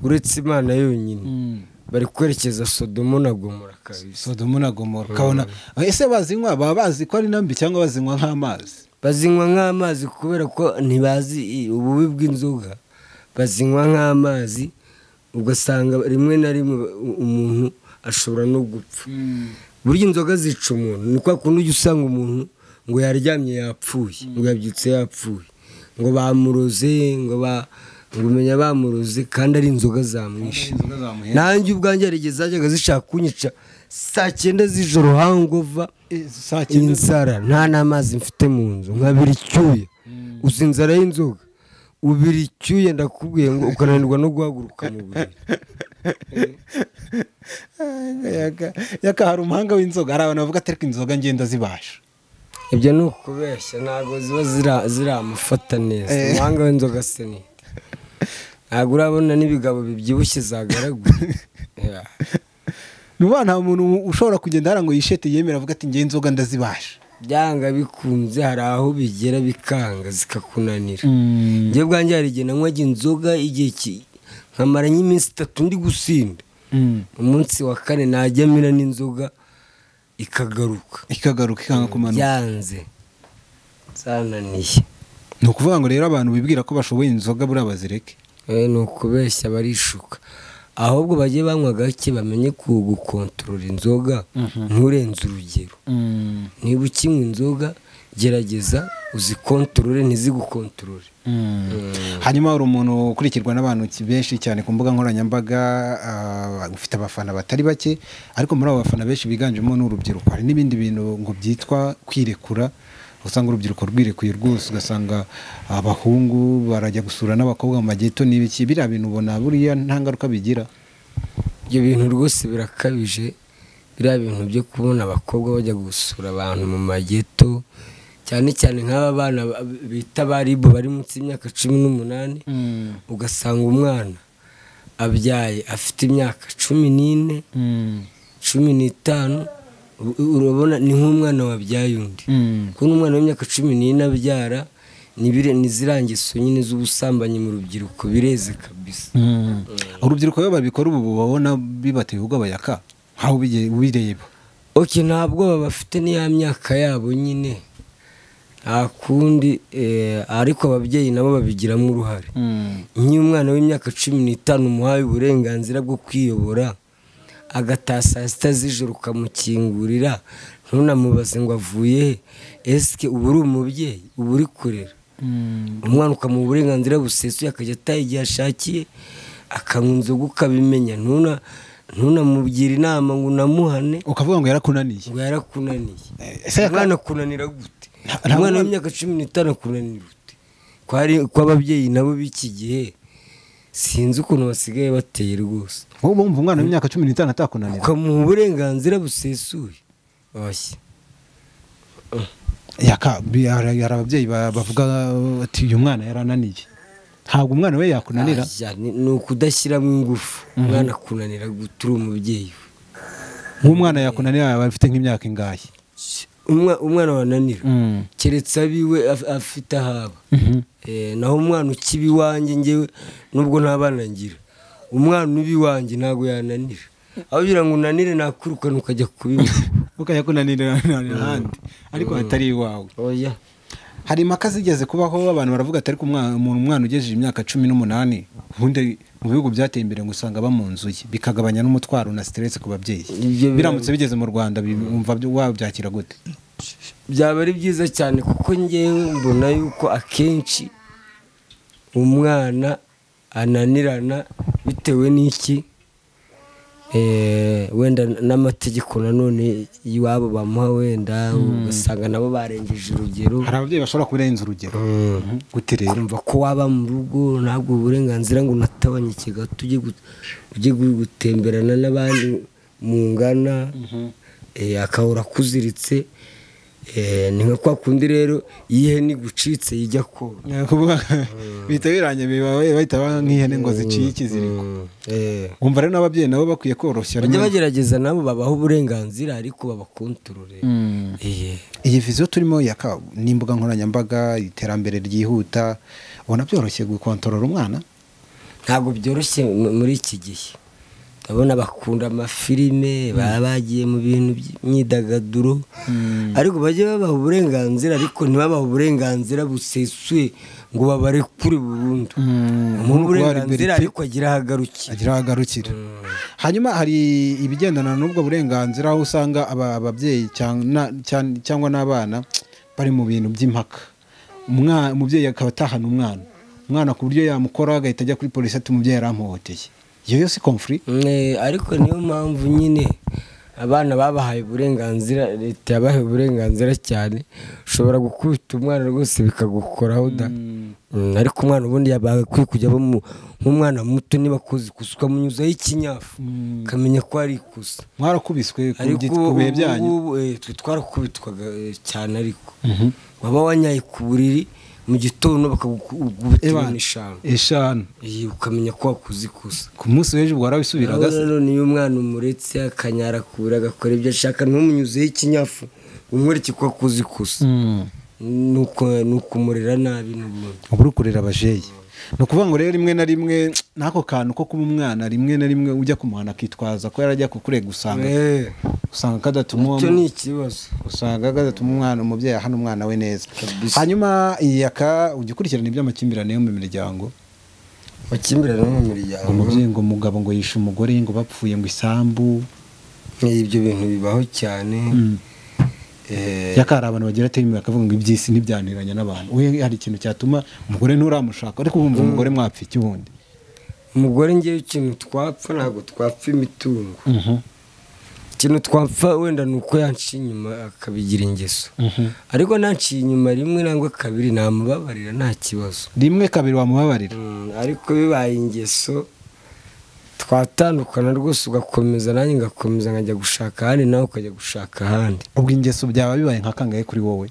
uretse Imana yonyine, bari kwerekeza Sodomo na Gomora kabisa. Sodomo na Gomora. Kabona ese bazinywa baba bazi ko ari nambi cyangwa bazinywa nk'amazi? Bazinywa nk'amazi kubera ko ntibazi ububi bw'inzoga, bazinywa nk'amazi, ugasanga rimwe na rimwe umuntu ashobora no gupfa. Burya inzoga zica umuntu, ni kwa kundi ujya usanga umuntu ngo yaryamye yapfuye, ngo yabyutse yapfuye, ngo bamuroze, ngo umenya bamuroze, kandi ari inzoga zamwishe. Nanjye ubwanjye hari igihe zajyaga zishaka kunyica saa 9 z'ijoro, hangova inzara, nta n'amazi mfite mu nzu, nkabira icyuya. Uzi inzara y'inzoga, ubira icyuya ndakubwiye ngo ukananirwa no guhaguruka mu buriri. Yaka, hari umuhanga w'inzoga, hari abantu bavuga ati ariko inzoga ngenda zibasha. Ibyo ni ukubeshya, ntabwo ziba ziramufata neza. Umuhanga w'inzoga se ni ntabwo urabona n'ibigabo bibyibushye zagaraguye. Nuba nta muntu ushobora kugenda hara ngo yishete yemera avuga ati ngiye inzoga ndazibasha. Byanga bikunze hari aho bigera bikanga zikakunanira. Njye bwanjye hari igihe nanywaga inzoga igihe nkamara nk'iminsi 3 ndi gusinda. Umunsi wa 4 najya mira n'inzoga ikagaruka. Ikagaruka ikanga kumanuka. Byanze. Zananiye. Ni ukuvuga ngo rero abantu bibwira ko bashoboye inzoga buriya bazireke. Ni ukubeshya, barishuka. Ahubwo bagiye banywa gake, bamenye gukontorora inzoga, nturenze urugero. Niba ukinywa inzoga gerageza uzikontorore, ntizigukontorore. Hanyuma hari umuntu ukurikirwa n'abantu benshi cyane ku mbuga nkoranyambaga, ufite abafana batari bake, ariko muri abo bafana benshi biganjemo n'urubyiruko. Hari n'ibindi bintu ngo byitwa kwirekura, usanga urubyiruko rwirekuye rwose, ugasanga abahungu barajya gusura n'abakobwa mu mageto n'ibiki. Biriya bintu ubona buriya nta ngaruka bigira? Ibyo bintu rwose birakabije. Biriya bintu byo kubona abakobwa bajya gusura abantu mu mageto, cyane cyane nk'aba bana bita baribo bari munsi y'imyaka 18, ugasanga umwana abyaye afite imyaka 14, 15, urabona ni nk'umwana wabyaye undi. Kuko umwana w'imyaka 14 abyara, ni zirangiso nyine z'ubusambanyi mu rubyiruko, bireze kabisa. Urubyiruko iyo babikora ubu babona bibateye ubwoba Yaka, aho ubireba? Okay, ntabwo bafite niya myaka yabo nyine, nta kundi, ariko ababyeyi nabo babigiramo uruhare. Nk'iyo umwana w'imyaka 15 umuhaye uburenganzira bwo kwiyobora, agataha saa 6 z'ijoro ukamukingurira, ntunamubaze ngo avuye he, eske uba uri umubyeyi, uba uri kurera? Umwana ukamuha uburenganzira busesuye, akajya ataha igihe ashakiye, akanywa inzoga ukabimenya, ntunamubwira inama ngo unamuhane, ukavuga ngo yarakunaniye. Ngo yarakunaniye. Umwana akunanira gute? Umwana w'imyaka 15 akunanira gute? Ko ababyeyi nabo b'iki gihe sinzi ukuntu basigaye bateye rwose. Wowe wumva umwana w'imyaka 15 atakunanira? Ukamuha uburenganzira busesuye. Oya. Yaka, hari ababyeyi bavuga ati uyu mwana yarananiye. Ntabwo umwana we yakunanira. Ni ukudashyiramo ingufu. Umwana akunanira gute uri umubyeyi we? Nk'umwana yakunanira yaba afite nk'imyaka ingahe? Umwana wananira keretse abiwe afite ahaba. Naho umwana ukiba iwanjye, njyewe nubwo nta bana ngira, umwana uba iwanjye ntabwo yananira. Aho ugira ngo unanire nakwirukana ukajya kubiba. Ukajya kunanira ahandi ariko hatari iwawe. Oya. Hari impaka zigeze kubaho, abantu baravuga ati ariko umwana ugejeje imyaka 18 ubundi mu bihugu byateye imbere ngo usanga aba mu nzu ye, bikagabanya n'umutwaro na stress ku babyeyi. Biramutse bigeze mu Rwanda wumva wabyakira gute? Byaba ari byiza cyane, kuko ngewe mbona yuko akenshi umwana ananirana bitewe n'iki, wenda n'amategeko nanone iwabo bamuha, wenda ugasanga nabo barengeje urugero. Hari ababyeyi bashobora kurenza urugero. Gute rero? Kumva ko waba mu rugo ntabwo uburenganzira ngo unatabanye ikigato ujye gutemberana n'abandi mungana, akahora akuziritse. Ni nka kwa kundi rero iyo ihene igucitse ijya kona, bihita birangiye bahita nk'ihene ngo ziciye ikiziriko. Wumva rero n'ababyeyi nabo bakwiye koroshya, bajya bagerageza nabo babaha uburenganzira ariko babakontorore. Iyi viziyo turimo n'imbuga nkoranyambaga, iterambere ryihuta, ubona byoroshye gukontorora umwana? Ntabwo byoroshye muri iki gihe. Ndabona bakunda amafilime, baba bagiye mu bintu by'imyidagaduro, ariko bajye babaha uburenganzira, ariko ntibabahe uburenganzira busesuye ngo babarekure burundu. Umuha uburenganzira ariko agira aho agarukira. Hanyuma hari ibigendana n'ubwo burenganzira, aho usanga ababyeyi cyangwa n'abana bari mu bintu by'impaka. Umubyeyi akaba atahana umwana ku buryo yamukora agahita ajya kuri polisi ati umubyeyi yarampohoteye. Iyo yose conflict. Ariko niyo mpamvu nyine abana babahaye uburenganzira, leta yabahaye uburenganzira cyane. Ushobora gukubita umwana rwose bikagukoraho da. Ariko umwana ubundi yabakwiye kujya nk'umwana muto, niba akoze ikosa ukamunyuzaho ikinyafu ukamenya ko ari ikosa. Mwarakubiswe ku bihe byanyu? Twe twarakubitwaga cyane, ariko waba wanyaye ku buriri mu gitondo bakagukubita eshanu, ukamenya ko wakoze ikosa. Ku munsi w'ejo warabisubiraga se? Rero niyo umwana umuretse akanyara kure agakora ibyo ashaka, ntumunyuzeho ikinyafu umwereke ko wakoze ikosa, ni ukumurera nabi n'ubundi. Uba uri kurera abajeyi. Ni ukuvuga ngo rero rimwe na rimwe n'ako kantu ko kuba umwana, rimwe na rimwe ujya kumuhana akitwaza ko yarajya kukurega, usanga kadatuma icyo ni ikibazo, usanga kadatuma umwana umubyeyi ahana umwana we neza. Hanyuma iyaka ujya ukurikirana iby'amakimbirane yo mu miryango. Amakimbirane yo mu miryango, umubyeyi ngo umugabo ngo yishe umugore ngo bapfuye ngo isambu, ibyo bintu bibaho cyane. Yaka hari abantu bagira terime bakavuga ngo iby'isi ntibyaniranya n'abantu. We hari ikintu cyatuma umugore nturamushaka, ariko wumva umugore mwapfa iki ubundi? Umugore ngewe ikintu twapfa ntabwo twapfa imitungo. Ikintu twapfa wenda ni uko yanciye inyuma akabigira ingeso, ariko nanciye inyuma rimwe nangwa kabiri namubabarira nta kibazo. Rimwe kabiri wamubabarira, ariko bibaye ingeso twatandukana rwose, ugakomeza nanjye ngakomeza nkajya gushaka ahandi, nawe ukajya gushaka ahandi. Ubwo ingeso byaba bibaye nka kangahe kuri wowe?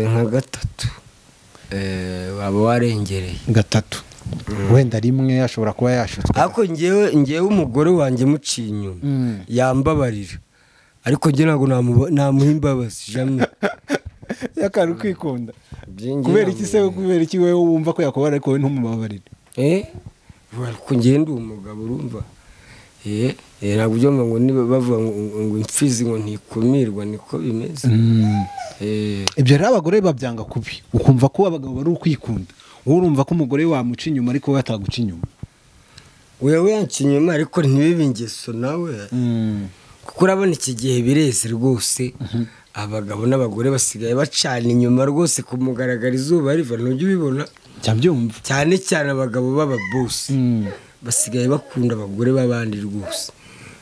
Nka gatatu. Waba warengereye gatatu. Wenda rimwe ashobora kuba yashutswe, ariko ngewe umugore wanjye muciye inyuma yambabarira, ariko njye ntabwo namuha imbabazi jamais. Yakari kwikunda. Kubera iki se? Kubera iki wewe wumva ko yakubara ariko wowe ntumubabarire? Ariko njye ndi umugabo urumva. Ntabwo ujya ngo niba bavuga ngo imfizi ngo ntikumirwa, niko bimeze. Ibyo rero abagore babyanga kubi, ukumva ko abagabo bari ukwikunda. Wowe urumva ko umugore wamuca inyuma ariko we ataguca inyuma. Wewe yanca inyuma ariko ntibibe ingeso nawe. Kuko urabona iki gihe bireze rwose, abagabo n'abagore basigaye bacana inyuma rwose ku mugaragaro, izuba riva, ntujya ubibona? Cyabyumva. Cyane cyane abagabo b'ababosi basigaye bakunda abagore b'abandi rwose.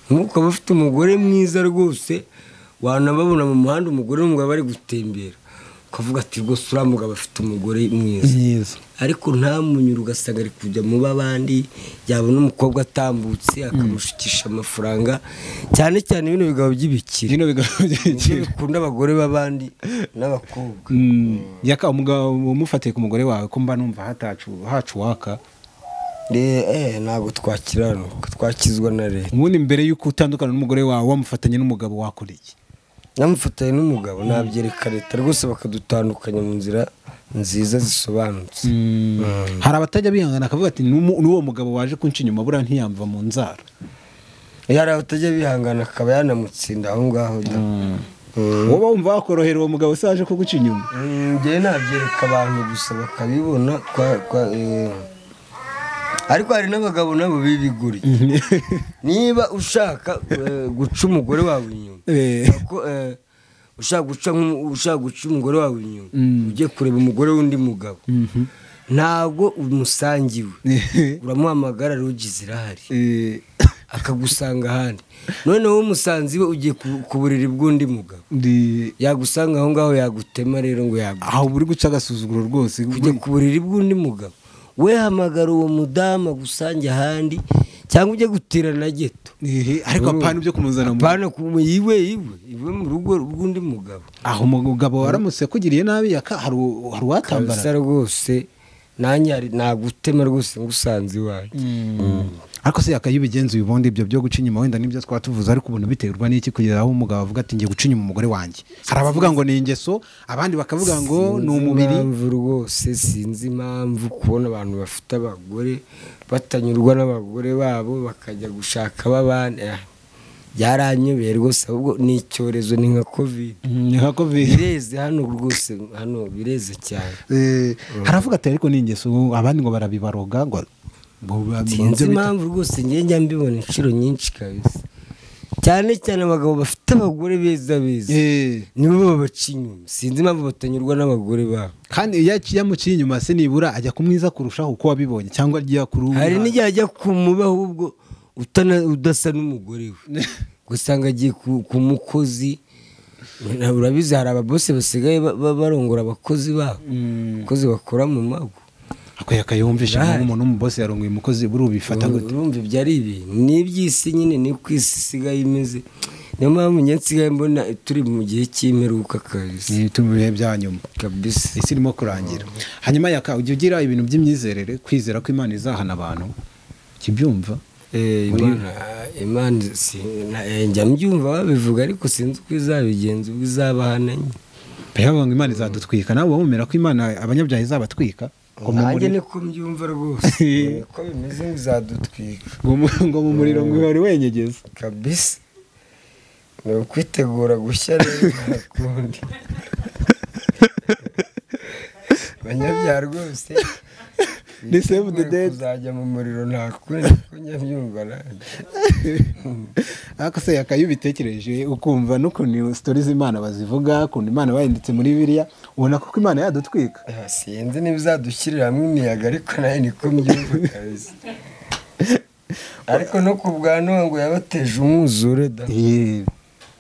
Nk'uko bafite umugore mwiza rwose, wanababona mu muhanda umugore n'umugabo bari gutembera, ukavuga ati rwose uriya mugabo afite umugore mwiza, ariko ntamunyura, ugasanga ari kujya mu b'abandi, yabona umukobwa atambutse akamushukisha amafaranga. Cyane cyane bino bigabo by'ibikire, bino bigabo by'ibikire bikunda abagore b'abandi n'abakobwa. Yaka umugabo umufatiye ku mugore wawe ko mba numva hacu waka. Ntabwo twakiranuka, twakizwa na leta. Ubundi mbere y'uko utandukana n'umugore wawe wamufatanye n'umugabo wakora iki? Namufatanye n'umugabo nabyereka leta rwose, bakadutandukanya mu nzira nziza zisobanutse. Hari abatajya bihangana akavuga ati n'uwo mugabo waje kunca inyuma buriya ntiyamva mu nzara. Hari abatajya bihangana akaba yanamutsinda aho ngaho da. Wowe wumva wakorohera uwo mugabo se waje kuguca inyuma? Njye nabyereka abantu gusa bakabibona. Ariko hari n'abagabo nabo b'ibiguri. Niba ushaka guca umugore wawe inyuma, ushaka guca umugore wawe inyuma, ujye kureba umugore w'undi mugabo, ntabwo umusangiwe, uramuhamagara rugi zirahari, akagusanga ahandi. Noneho umusanzi we ugiye ku buriri bw'undi mugabo, yagusanga aho ngaho yagutema rero ngo yagutema. Aho buri guca agasuzuguro rwose. Kujya ku buriri bw'undi mugabo, we hamagara uwo mudamu agusange ahandi, cyangwa ujye gutira na geto. Ariko apana ibyo kumuzana mu apana iwe mu rugo rw'undi mugabo. Aho umugabo waramutse yakugiriye nabi hari uwatambara rwose, nanjye nagutema rwose ngusanze iwanjye. Ariko se yakayibigenza ubundi ibyo byo guca inyuma wenda nibyo twatuvuze, ariko ubuntu biterwa n'iki kugera aho umugabo avuga ati ngiye guca inyuma umugore wanjye? Hari abavuga ngo ni ingeso, abandi bakavuga ngo ni umubiri. Impamvu rwose sinzi impamvu kubona abantu bafite abagore batanyurwa n'abagore babo bakajya gushaka abandi, byaranyobeye rwose. Ahubwo ni icyorezo, ni nka covid, ni nka covid bireze hano rwose, hano bireze cyane. Haravuga ati ariko ni ingeso, abandi ngo barabibaroga ngo sinzi impamvu rwose. Njye mbibona inshuro nyinshi kabisa, cyane cyane abagabo bafite abagore beza beza nibo babaca inyuma. Sinzi impamvu batanyurwa n'abagore babo. Kandi iyo yamuciye inyuma se nibura ajya kumwiza kurushaho uko wabibonye, cyangwa ajya kuri hari n'igihe ajya kumuba ahubwo udasa n'umugore we, ugasanga agiye ku mukozi. Urabizi hari ababose basigaye barongora abakozi babo, abakozi bakora mu mago. Ako yakayumvisha nk'umuntu w'umubose yarongoye umukozi, buri ubifata gute? Urumva ibyo ari ibi ni iby'isi nyine, ni uko isi isigaye imeze. Niyo mpamvu njye nsigaye mbona turi mu gihe cy'imperuka kabisa, turi mu bihe bya nyuma kabisa, isi irimo kurangira. Hanyuma yaka ujya ugira ibintu by'imyizerere, kwizera ko Imana izahana abantu, kibyumva? Imana njya mbyumva babivuga, ariko sinzi uko izabigenza, ubwo izabahana nyine. Bavuga ngo Imana izadutwika, nawe wumera ko Imana abanyabyaha izabatwika? Nanjye niko mbyumva rwose, niko bimeze, ngo izadutwika ngo mu muriro ngo wari wenyegeza kabisa. Ni ukwitegura gushya rero nta kundi. Abanyabyaha rwose ni save the dead, kuzajya mu muriro nta kundi, niko njya mbyumva nanjye. Ariko se yakayubitekereje ukumva n'ukuntu stories z'Imana bazivuga, ukuntu Imana bayinditse muri Bibiliya, ubona ko Imana yadutwika? Sinzi niba izadushyirira hamwe imiyaga, ariko nayo niko mbyumva kabisa. Ariko no ku bwa Nowa ngo yabateje umwuzure da.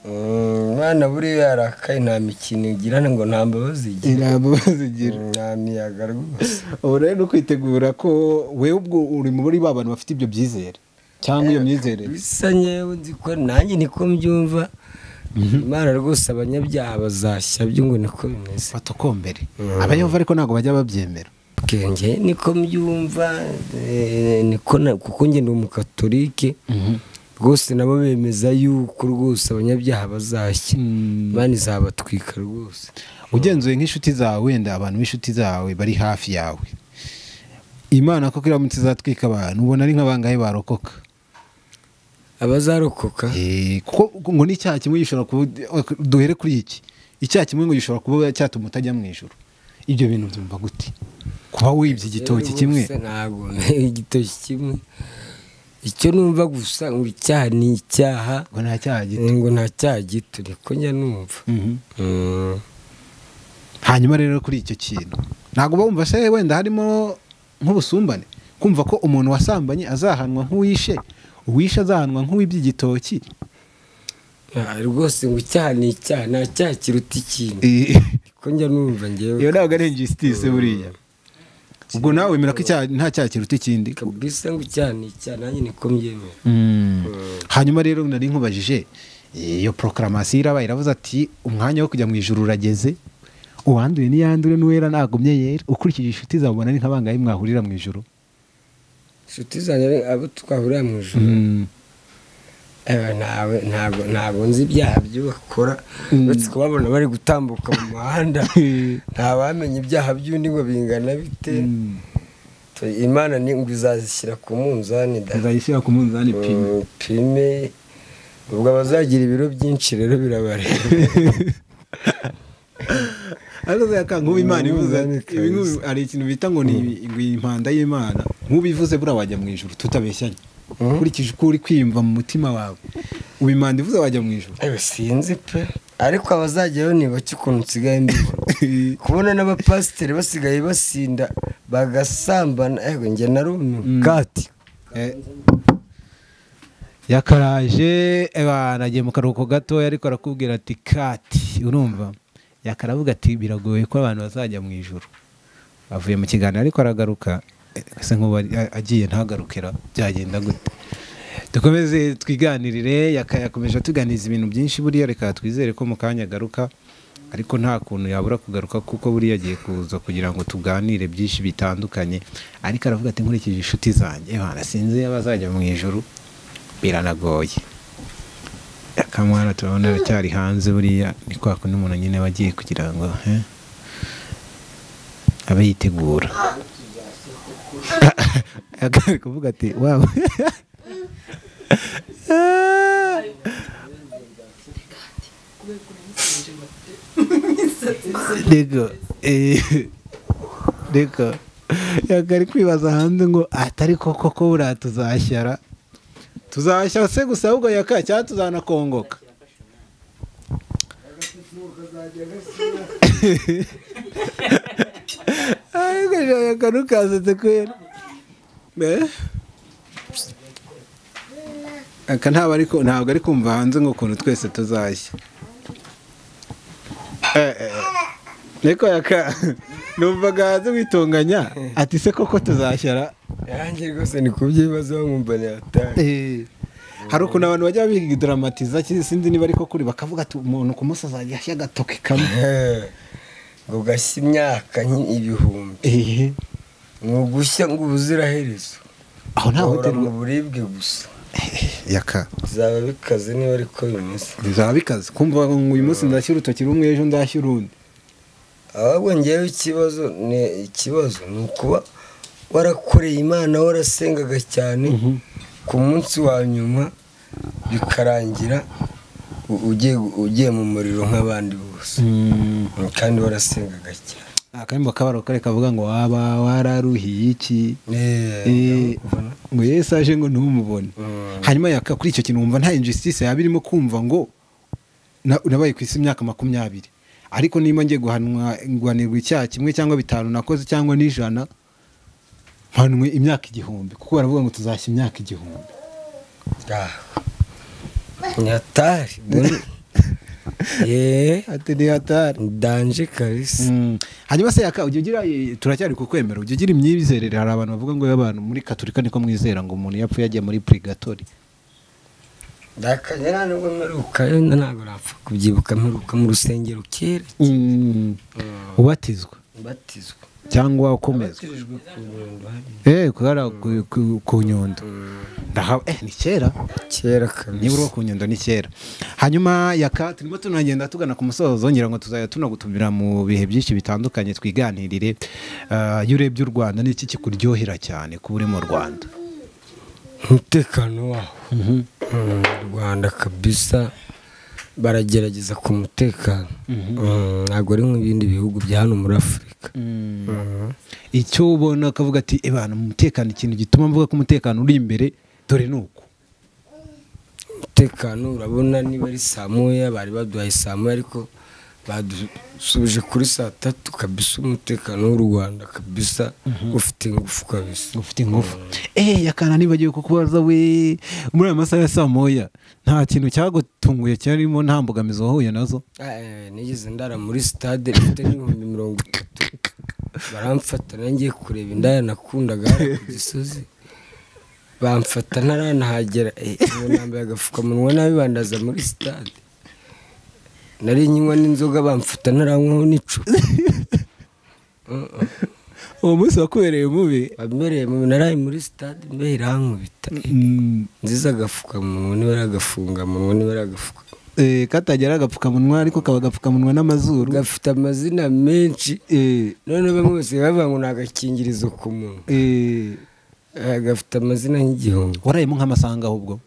Imana buriya yarakaye, nta mikino igira ngo nta mbabazi igira, nta mbabazi igira, nta miyaga rwose. Ubu rero no kwitegura ko wewe ubwo uri muri ba bantu bafite ibyo byizere cyangwa iyo myizerere bisa nyewe, nzi ko nanjye niko mbyumva. Imana rwose abanyabyaha bazashya byo ngo niko bimeze, batokombere abayehova, ariko ntabwo bajya babyemera. Njye niko mbyumva, niko kuko njye ndi umukatolike rwose, nabo bemeza yuko rwose abanyabyaha bazashya, Imana izabatwika rwose. Ugenzuye nk'inshuti zawe, wenda abantu b'inshuti zawe bari hafi yawe, Imana koko iramutse izatwika abantu, ubona ari nk'abangahe barokoka? Abazarokoka kuko ngo n'icyaha kimwe gishobora kuba, duhere kuri iki, icyaha kimwe ngo gishobora kuba cyatuma utajya mu ijuru. Ibyo bintu byumva gute? Kuba wibye igitoki kimwe? Ntabwo igitoki kimwe, icyo numva gusa ngo icyaha ni icyaha, ngo nta cyaha gito, ngo nta cyaha gito, niko njya numva. Hanyuma rero kuri icyo kintu ntabwo bumva se wenda harimo nk'ubusumbane, kumva ko umuntu wasambanye azahanwa nk'uwishe, uwishe azahanwa nk'uwibye igitoki? Rwose ngo icyaha ni icyaha, nta cyaha kiruta ikindi, niko njya numva njyewe. Iyo ntabwo ari injustice buriya. Ubwo nawe wemera ko nta cyaha kiruta ikindi kabisa, ngo icyaha ni icyaha, nanjye niko mbyemera. Hanyuma rero nari nkubajije, iyo proclamation irabaye, iravuze ati umwanya wo kujya mu ijuru urageze, uwanduye niyandure n'uwera nagumye yera. Ukurikije inshuti zawe ubona ni nk'abangahe mwahurira mu ijuru? Inshuti zanjye abo twahurira mu ijuru, ntabwo nzi ibyaha byo bakora, uretse kubabona bari gutambuka mu muhanda, ntabamenya ibyaha by'undi ngo bingana bite. Imana ni ngo izazishyira ku munzani, izayishyira ku munzani pime. Ubwo abazagira ibiro byinshi rero birabareba. Ariko yaka nk'ubu Imana ivuze hari ikintu bita ngo ni impanda y'Imana. Nk'ubivuze buriya wajya mu ijuru tutabeshyanye. Ukurikije uko uri kwiyumva mu mutima wawe, ubimanda ivuze wajya mu ijuru. Ewe sinzi pe, ariko abazajyayo ni bake ukuntu nsigaye mbibona. Kubona n'abapasiteri basigaye basinda bagasambana, ewe njye narumiwe. Kati Yakaraje nagiye mu karuhuko gatoya, ariko arakubwira ati kati, urumva yakaravuga ati biragoye ko abantu bazajya mu ijuru. Avuye mu kiganiro ariko aragaruka, ese nkuba agiye ntagarukira byagenda gute? Dukomeze twiganirire. Yakomeje atuganiza ibintu byinshi, buriya reka twizere ko mu kanya agaruka, ariko nta kuntu yabura kugaruka kuko buriya agiye kuza kugira ngo tuganire byinshi bitandukanye. Ariko aravuga ati nkurikije inshuti zanjye bana sinzi abazajya mu ijuru, biranagoye. Akamwana turabona aracyari hanze, buriya ni kwa kundi umuntu nyine aba agiye kugira ngo abe yitegura. Akari kuvuga ati waba reka yakari kwibaza hanze ngo atari koko ko buriya tuzashyara, tuzashya se gusa ahubwo yaka cyangwa tuzanakongoka. Ariko yaka ntukasetse kwera. Aka ntabwo ari kumva hanze ngo ukuntu twese tuzashya. Niko yaka numvaga hanze witunganya ati se koko tuzashyara. Yanjye rwose ni kubyibazaho nkumva ni hatari. Hari ukuntu abantu bajya bidramatiza, sinzi niba ariko kuri, bakavuga ati umuntu ku munsi azajya ashya agatoki kamwe ngo gashya imyaka ibihumbi, ni ugushya ngo ubuziraherezo, aho ntaho mu buribwe gusa. Yaka bizaba bikaze niba ariko bimeze, bizaba bikaze kumva ngo uyu munsi ndashyira urutoki rumwe ejo ndashyira urundi. Ahubwo ngewe ikibazo ni ukuba warakoreye Imana warasengaga cyane, ku munsi wa nyuma bikarangira ugiye mu muriro nk'abandi bose, kandi warasengaga cyane. Akaririmbo k'abarokore kavuga ngo waba wararuhiye iki, ngo Yesu aje ngo ntumubone. Hanyuma yaka kuri icyo kintu wumva nta injustice yaba irimo, kumva ngo nabaye ku isi imyaka 20, ariko niba ngiye guhanirwa icyaha kimwe cyangwa 5 nakoze cyangwa n'ijana, mpanwe imyaka 1000, kuko baravuga ngo tuzashya imyaka 1000. Ni hatari. Ati ni hatari, danje kabisa. Hanyuma se yaka ujya ugira, turacyari kukwemera, ujya ugira imyizerere. Hari abantu bavuga ngo abantu muri Katolika niko mwizera ngo umuntu yapfuye yagiye muri purgatori. Ndakanyera nubwo mperuka, ntabwo napfa kubyibuka, mperuka mu rusengero kera. Ubatizwa cyangwa ukomezwa? Ku Nyundo. Ni kera kera kabisa, nibura ku Nyundo ni kera. Hanyuma yaka turimo tunagenda tugana ku musozo, ngira ngo tuzajya tunagutumira mu bihe byinshi bitandukanye twiganirire. Iyo urebye u Rwanda ni iki kikuryohera cyane kuba uri mu Rwanda? Umutekano waho Rwanda kabisa, baragerageza ku mutekano, ntabwo ari nk'ibindi bihugu bya hano muri Afurika. Icyo ubona akavuga ati ebana umutekano, ikintu gituma mvuga ko umutekano uri imbere dore nuko umutekano urabona niba ari saa moya bari baduhaye saa moya, ariko badusubije kuri saa 3 kabisa. Umutekano w'u Rwanda kabisa ufite ingufu kabisa, ufite ingufu. Yakana nibagiwe kukubaza we, muri aya masaha ya saa moya nta kintu cyagutunguye cyarimo, nta mbogamizi wahuye nazo? Nigeze ndara muri stade mfite n'ibihumbi 30, baramfata nangiye kureba indaya nakundaga ku Gisozi, bamfata ntaranahagera, nambaye agapfukamunwa nabi bandaza muri stade. Nari nyinywa n'inzoga bamfata ntaranywaho n'icupa. Uwo munsi wakubereye mubi? Wabereye mubi, naraye muri stade mbe irankubita. Nziza agapfukamunwa niba ari agafungamunwa niba ari agafuka. Katagera agapfukamunwa ariko kaba agapfukamunwa n'amazuru. Gafite amazina menshi. None bamwe bose bavuga ngo ni agakingirizo ku munwa. Gafite amazina nk'igihumbi. Warayemo nk'amasanga ahubwo?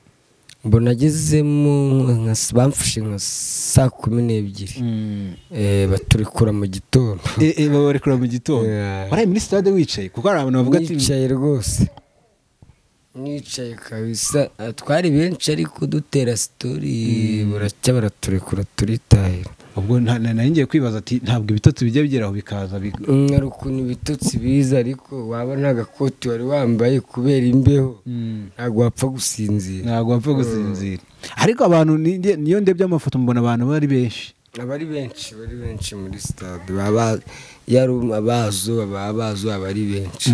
Mbona agezemo bamfashe nka saa 12. Baturekura mu gitondo. Babarekura mu gitondo. Waraye muri stade wicaye kuko hari abantu bavuga ati nicaye rwose. Nicaye kabisa, twari benshi ariko dutera story buracya baraturekura turitahira. Ubwo nari ngiye kwibaza ati ntabwo ibitotsi bijya bigeraho bikaza ari ukuntu ibitotsi biza, ariko waba nta gakoti wari wambaye kubera imbeho ntabwo wapfa gusinzira. Ntabwo wapfa gusinzira. Ariko abantu niyo ndebye amafoto mbona abantu bari benshi. Abari benshi, bari benshi muri stade, baba abazo abari benshi.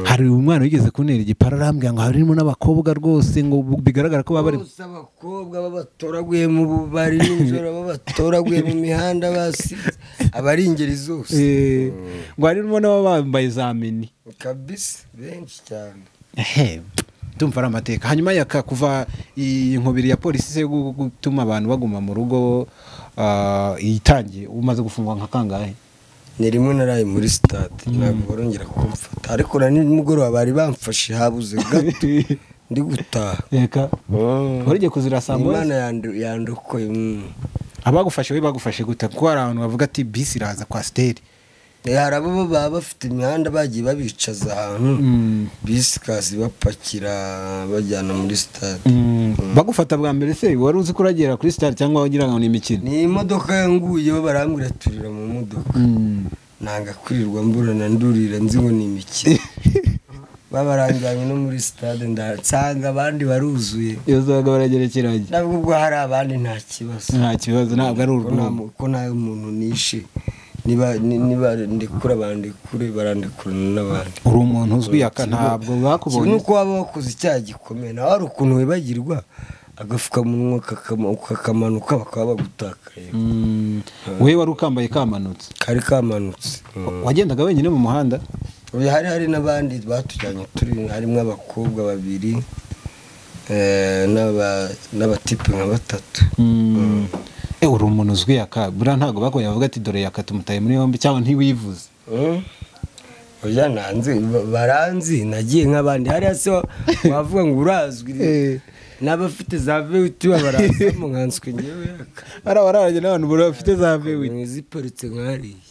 Hari umwana wigeze kuntera igipara arambwira ngo harimo n'abakobwa rwose, ngo bigaragara ko baba bari abakobwa babatoraguye mu bubari nijoro, babatoraguye mu mihanda basize, abari ingeri zose. Ngo harimo n'abambaye za mini kabisa, benshi cyane. Ndumva ari amateka. Hanyuma yaka kuva iyi nkubiri ya polisi se gutuma abantu baguma mu rugo itangiye, umaze gufungwa nka kangahe? Ni rimwe naraye muri stade, ntabwo barongera kumfata, ariko na nimugoroba bari bamfashe habuze gato ndi gutaha. Reka warigiye kuzira saa moya. Imana yandokoye. Abagufashe we bagufashe gute? Kuko hari abantu bavuga ati bisi iraza kwa steri. Hari abo baba bafite imihanda bagiye babicaza ahantu, bisi kazi bapakira bajyana muri stade. Bagufata bwa mbere se wari uzi ko uragera kuri stade cyangwa wagira ngo ni imikino? Ni imodoka yanguyeho barambwira turira mu modoka. Nanga kwirirwa mburana ndurira nzi ngo ni imikino. Babaranjyanye no muri stade ndansanga abandi baruzuye. Iyo zaga baragerekeranye. Nabwo ubwo hari abandi nta kibazo. Nta kibazo, ntabwo ari urwungu. Ko nta muntu nishe. Niba ndekura bandekure barandekurana n'abandi. Uri umuntu uzwi yaka ntabwo bakubonye. Nuko waba wakoze icyaha gikomeye nawe hari ukuntu wibagirwa agafukamunwa kakamanuka bakaba bagutakaye. Wewe wari ukambaye kamanutse? Kari kamanutse. Wagendaga wenyine mu muhanda? Hari n'abandi batujyanye turi, harimo abakobwa babiri n'abatipe nka batatu. Uri umuntu uzwi yaka, buriya ntabwo bakoye bavuga ati dore yaka tumutaye muri yombi cyangwa ntiwivuze. Oya nanze baranzi nagiye nk'abandi. Hariya se wavuga ngo urazwi n'abafite za V8 barazamo nkanswe ngewe yaka. Ari abararanye n'abantu bafite za V8 ziparitse nk'hariya.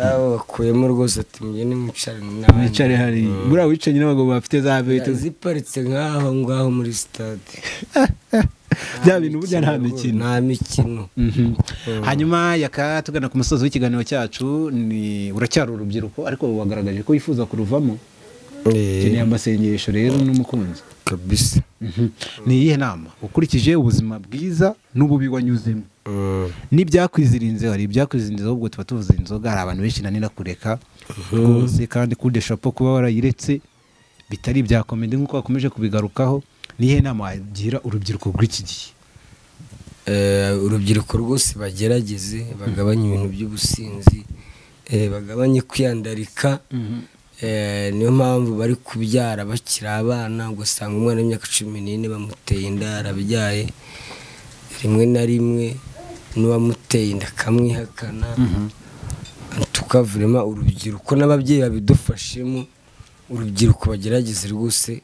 Abo bakuyemo rwose ati mugende mwicare n'abandi. Mwicare hariya. Buriya wicaye n'abagabo bafite za V8 ziparitse nk'aho ngaho muri stade. Bya bintu burya nta mikino. Nta mikino. Hanyuma yaka tugana ku musozi w'ikiganiro cyacu, ni uracyari urubyiruko ariko wagaragaje ko wifuza kuruvamo. Ukeneye amasengesho rero n'umukunzi kabisa. Ni iyihe nama ukurikije ubuzima bwiza n'ububi wanyuzemo n'ibyakwizirinze? Hari ibyakwizirinze ahubwo tuba tuvuze inzoga, hari abantu benshi nanira kureka rwose, kandi kude chapeau kuba warayiretse bitari ibya comedy nk'uko bakomeje kubigarukaho. Nihe nama wagira urubyiruko rw'iki gihe? Urubyiruko rwose bagerageze bagabanye ibintu by'ubusinzi, bagabanye kwiyandarika. Niyo mpamvu bari kubyara bakiri abana, ugasanga umwana w'imyaka 14 bamuteye inda arabyaye, rimwe na rimwe n'uwamuteye inda akamwihakana. Tukavurema urubyiruko n'ababyeyi babidufashemo, urubyiruko bagerageze rwose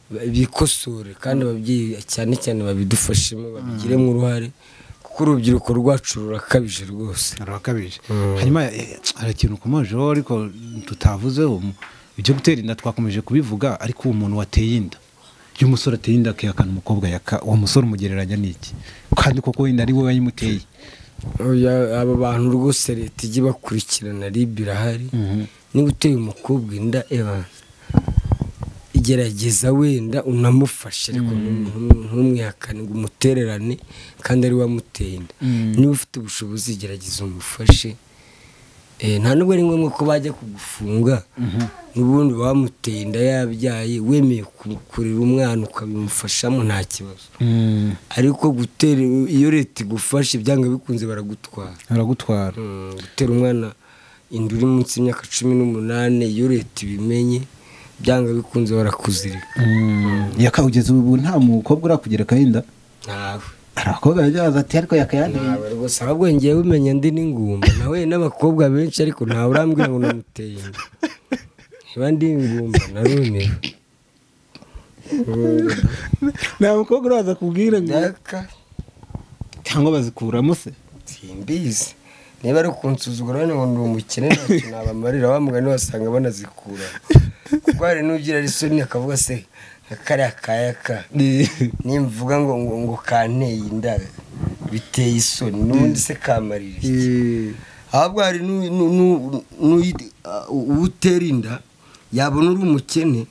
bikosore, kandi ababyeyi cyane cyane babidufashemo babigiremo uruhare, kuko urubyiruko rwacu rurakabije rwose. Rurakabije. Hanyuma hari ikintu ukomojeho ariko tutavuzeho, ibyo gutera inda twakomeje kubivuga, ariko uwo muntu wateye inda, iyo umusore ateye inda akihakana umukobwa yaka, uwo musore umugereranya n'iki? Kandi koko inda ari we wayimuteye. Aba bantu rwose leta ijye bakurikirana, RIB irahari. Niba uteye umukobwa inda igerageza wenda unamufashe, ariko ntumwihakane ngo umutererane kandi ari wamuteye inda. Niba ufite ubushobozi gerageza umufashe. Nta nubwo ari ngombwa ko bajya kugufunga, n'ubundi bamuteye inda yabyaye, wemeye kurera umwana ukabimufashamo nta kibazo. Ariko gutera, iyo leta igufashe byanga bikunze baragutwara. Baragutwara. Gutera umwana inda uri munsi y'imyaka 18, iyo leta ibimenye byanga bikunze barakuzirika. Yaka ugeze ubu nta mukobwa urakugera kahinda? Ntawe. Abakobwa bajya ati ariko yakayanteye. Ntawe rwose, ahubwo ngiye bumenya ndi n'ingumba. Nawe n'abakobwa benshi ariko ntawe urambwira ngo namuteye inda. Niba ndi ingumba narumiwe. Nta mukobwa uraza kubwira ngo Yaka. Cyangwa bazikuramo se? Simbizi. Niba ari kunsuzugura ngo ndi umukene ntacyo nabamarira, wa mugani wasanga banazikura. Kuko hari n'ugira isoni akavuga se kariya kayaka nimvuga ngo ngo kanteye inda biteye isoni, n'ubundi se kamarira iki? Ahubwo hari utera inda yabona uri umukene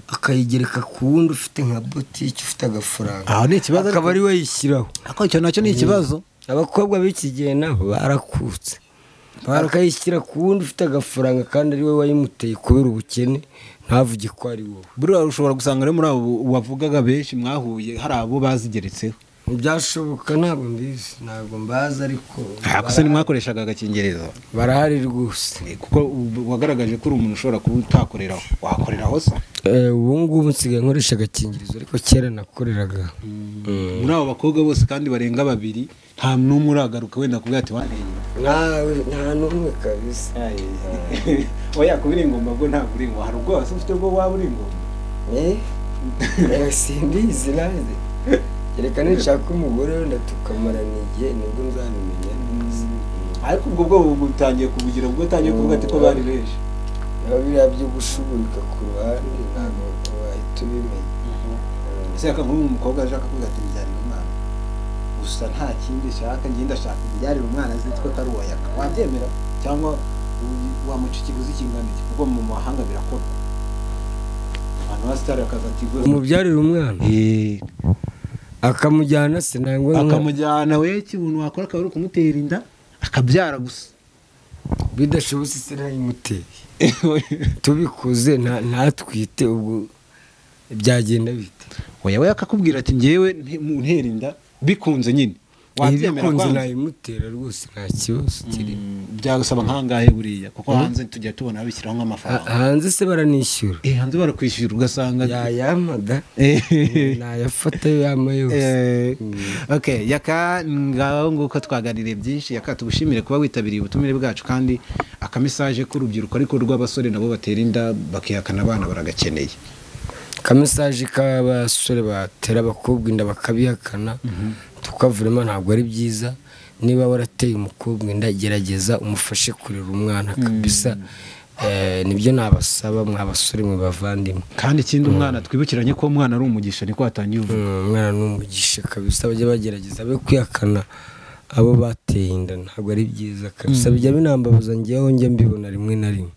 akayigereka ku wundi ufite nka botike, ufite agafaranga, aho ni ikibazo, akaba ari we yishyiraho. Ako icyo nacyo ni ikibazo. Abakobwa b'iki gihe nabo barakutse, bakayishyira ku wundi ufite agafaranga kandi ari we wayimuteye kubera ubukene, ntavuge ko ari wowe. Buriya ushobora gusanga rero muri abo wavugaga benshi mwahuye hari abo bazigeretseho. Ntibyashoboka, ntabwo mbizi, ntabwo mbazi, ariko gusa ntimwakoreshaga agakingirizo. Barahari rwose. Kuko wagaragaje ko uri umuntu ushobora kuba utakoreraho, wakoreraho se? Ubu ngubu nsigaye nkoresha agakingirizo, ariko kera nakoreraga. Muri abo bakobwa bose kandi barenga babiri nta n'umwe uragaruka wenda kuvuga ati wanteye? Nta n'umwe kabisa. Oya, kuba uri ingumba bwo ntabwo uri ingumba, hari ubwoba se ufite bwo waba uri ingumba? Simbizi nanjye. Reka nishaka umugore wenda tukamarana igihe nibwo nzabimenya neza. Ariko ubwo bwoba butangiye kubugira, ubwo utangiye kuvuga ati ko bari benshi. Naho biriya byo gushugurika ku ruhande ntabwo wahita ubimenya. Ese yaka nk'ubu umukobwa ashaka kuvuga ati mbyarira umwana gusa nta kindi nshaka, njye ndashaka mbyarira umwana azitwe ko ari uwa Yaka, wabyemera cyangwa wamuca ikiguzi kingana iki? Kuko mu mahanga birakorwa, abantu ba sitari bakaza ati umubyarira umwana akamujyana se nangwa akamujyana we, ikintu wakora akaba ari ukumutera inda akabyara gusa. Bidashobotse se ntayimuteye, tubikoze ntatwite ubwo byagenda bite? Oya, we akakubwira ati njyewe ntera inda bikunze nyine, wabyemera? Bikunze nayimutera rwose, nta kibazo kirimo. Byagusaba nkangahe buriya? Kuko hanze tujya tubona babishyiraho nk'amafaranga. Hanze se baranishyura? Hanze barakwishyura ugasanga yayamada nayafata yama yose. Okay, Yaka, ngaho nguko twaganiriye byinshi. Yaka, tugushimire kuba witabiriye ubutumire bwacu, kandi akamesaje k'urubyiruko ariko rw'abasore nabo batera inda bakihakana abana baragakeneye. Akamesaje k'abasore batera abakobwa inda bakabihakana tukavurema ntabwo ari byiza. Niba warateye umukobwa inda gerageza umufashe kurera umwana kabisa. Nibyo nabasaba mwa basore mwe bavandimwe. Kandi ikindi umwana twibukiranye ko umwana ari umugisha, niko watangiye uvuga. Umwana ni umugisha kabisa, bajye bagerageza be kwihakana abo bateye inda, ntabwo ari byiza kabisa. Bijya binambabaza ngewe njya mbibona rimwe na rimwe.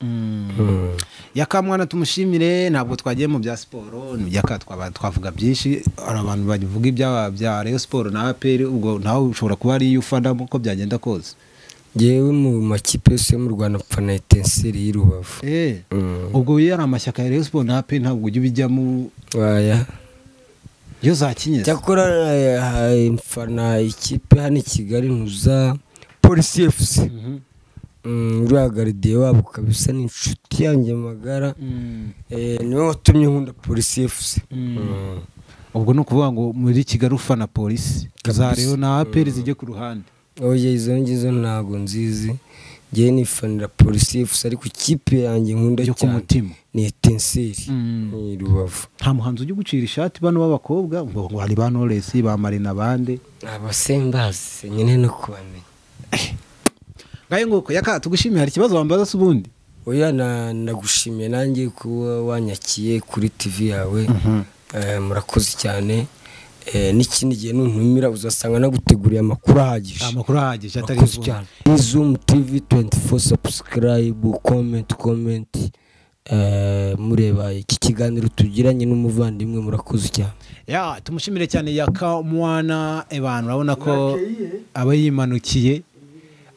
Yaka mwana tumushimire, ntabwo twagiye mu bya siporo, Yaka twavuga byinshi, hari abantu bavuga ibya bya Rayon Sport na APR, ubwo nawe ushobora kuba ari ufana uko byagenda kose. Ngewe mu makipe yose yo mu Rwanda mfana Etincelle y'i Rubavu. Ubwo iyo ari amashyaka ya Rayon Sport na APR ntabwo ujya ubijyamo? Oya. Iyo zakinye cyakora mfana ikipe hano i Kigali ntuza Polisi FC. Uriya garidiye wabo kabisa ni inshuti yanjye magara, niwe watumye nkunda Polisi FC. Ubwo ni ukuvuga ngo muri Kigali ufana Polisi, za Rayon na APR zijye ku ruhande? Oya, izo ngizo ntabwo nzizi, ngewe nifanira Polisi FC, ariko ikipe yanjye nkunda cyane ni Etincelle ni Rubavu. Nta muhanzi ujya ugucira ishati bano b'abakobwa ngo hari ba Knowless, ba Marina, bande? Abasembazi nyine no kubamenya. Ngaye nguko Yaka, tugushimiye. Hari ikibazo wambaza se ubundi? Oya, ndagushimiye nanjye kuba wanyakiye kuri TV yawe, murakoze cyane. N'ikindi gihe nuntumira uzasanga naguteguriye amakuru ahagije. Amakuru ahagije atari cyane. Zoom TV 24, subscribe, comment, mureba iki kiganiro tugiranye n'umuvandimwe, murakoze cyane. Ya, tumushimire cyane Yaka mwana. Abantu urabona ko aba yimanukiye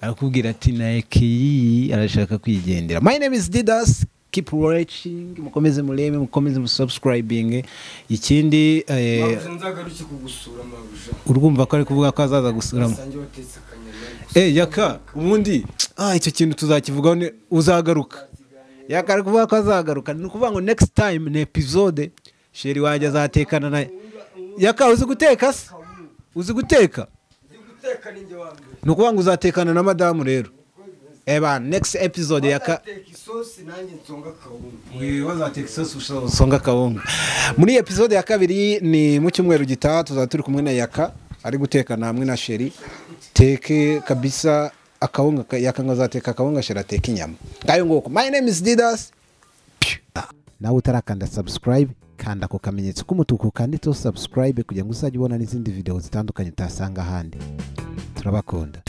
arakubwira ati naekiyi, arashaka kwigendera. My name is Didas, keep watching, mukomeze murebe, mukomeze musubscribing. Ikindi nzagaruke kugusura mabuja. Urumva ko ari kuvuga ko azaza gusura. Yaka, ubundi icyo kintu tuzakivugaho, uzagaruka. Yaka ari kuvuga ko azagaruka, ni ukuvuga ngo next time ni episode sheri wanjye azatekana naye. Yaka, uzi guteka se? Uzi guteka? Ni ukuvuga ngo uzatekana na madamu rero. Eba, next episode Yaka. Bazateka isosi, nanjye nsonga akawunga. Bazateka isosi, usonga akawunga. Muri episode ya kabiri ni mu cyumweru gitaha, tuzaba turi kumwe na Yaka ari gutekana hamwe na Sheri. Teke kabisa akawunga, Yaka ngo azateka akawunga, Sheri ateka inyama. Ngayo nguko. My name is Didas. Nawe utarakanda subscribe, kanda ako kamenyetso k'umutuku kanditseho subscribe kugira ngo uzajye ubona n'izindi video zitandukanye utasanga ahandi. Turabakunda.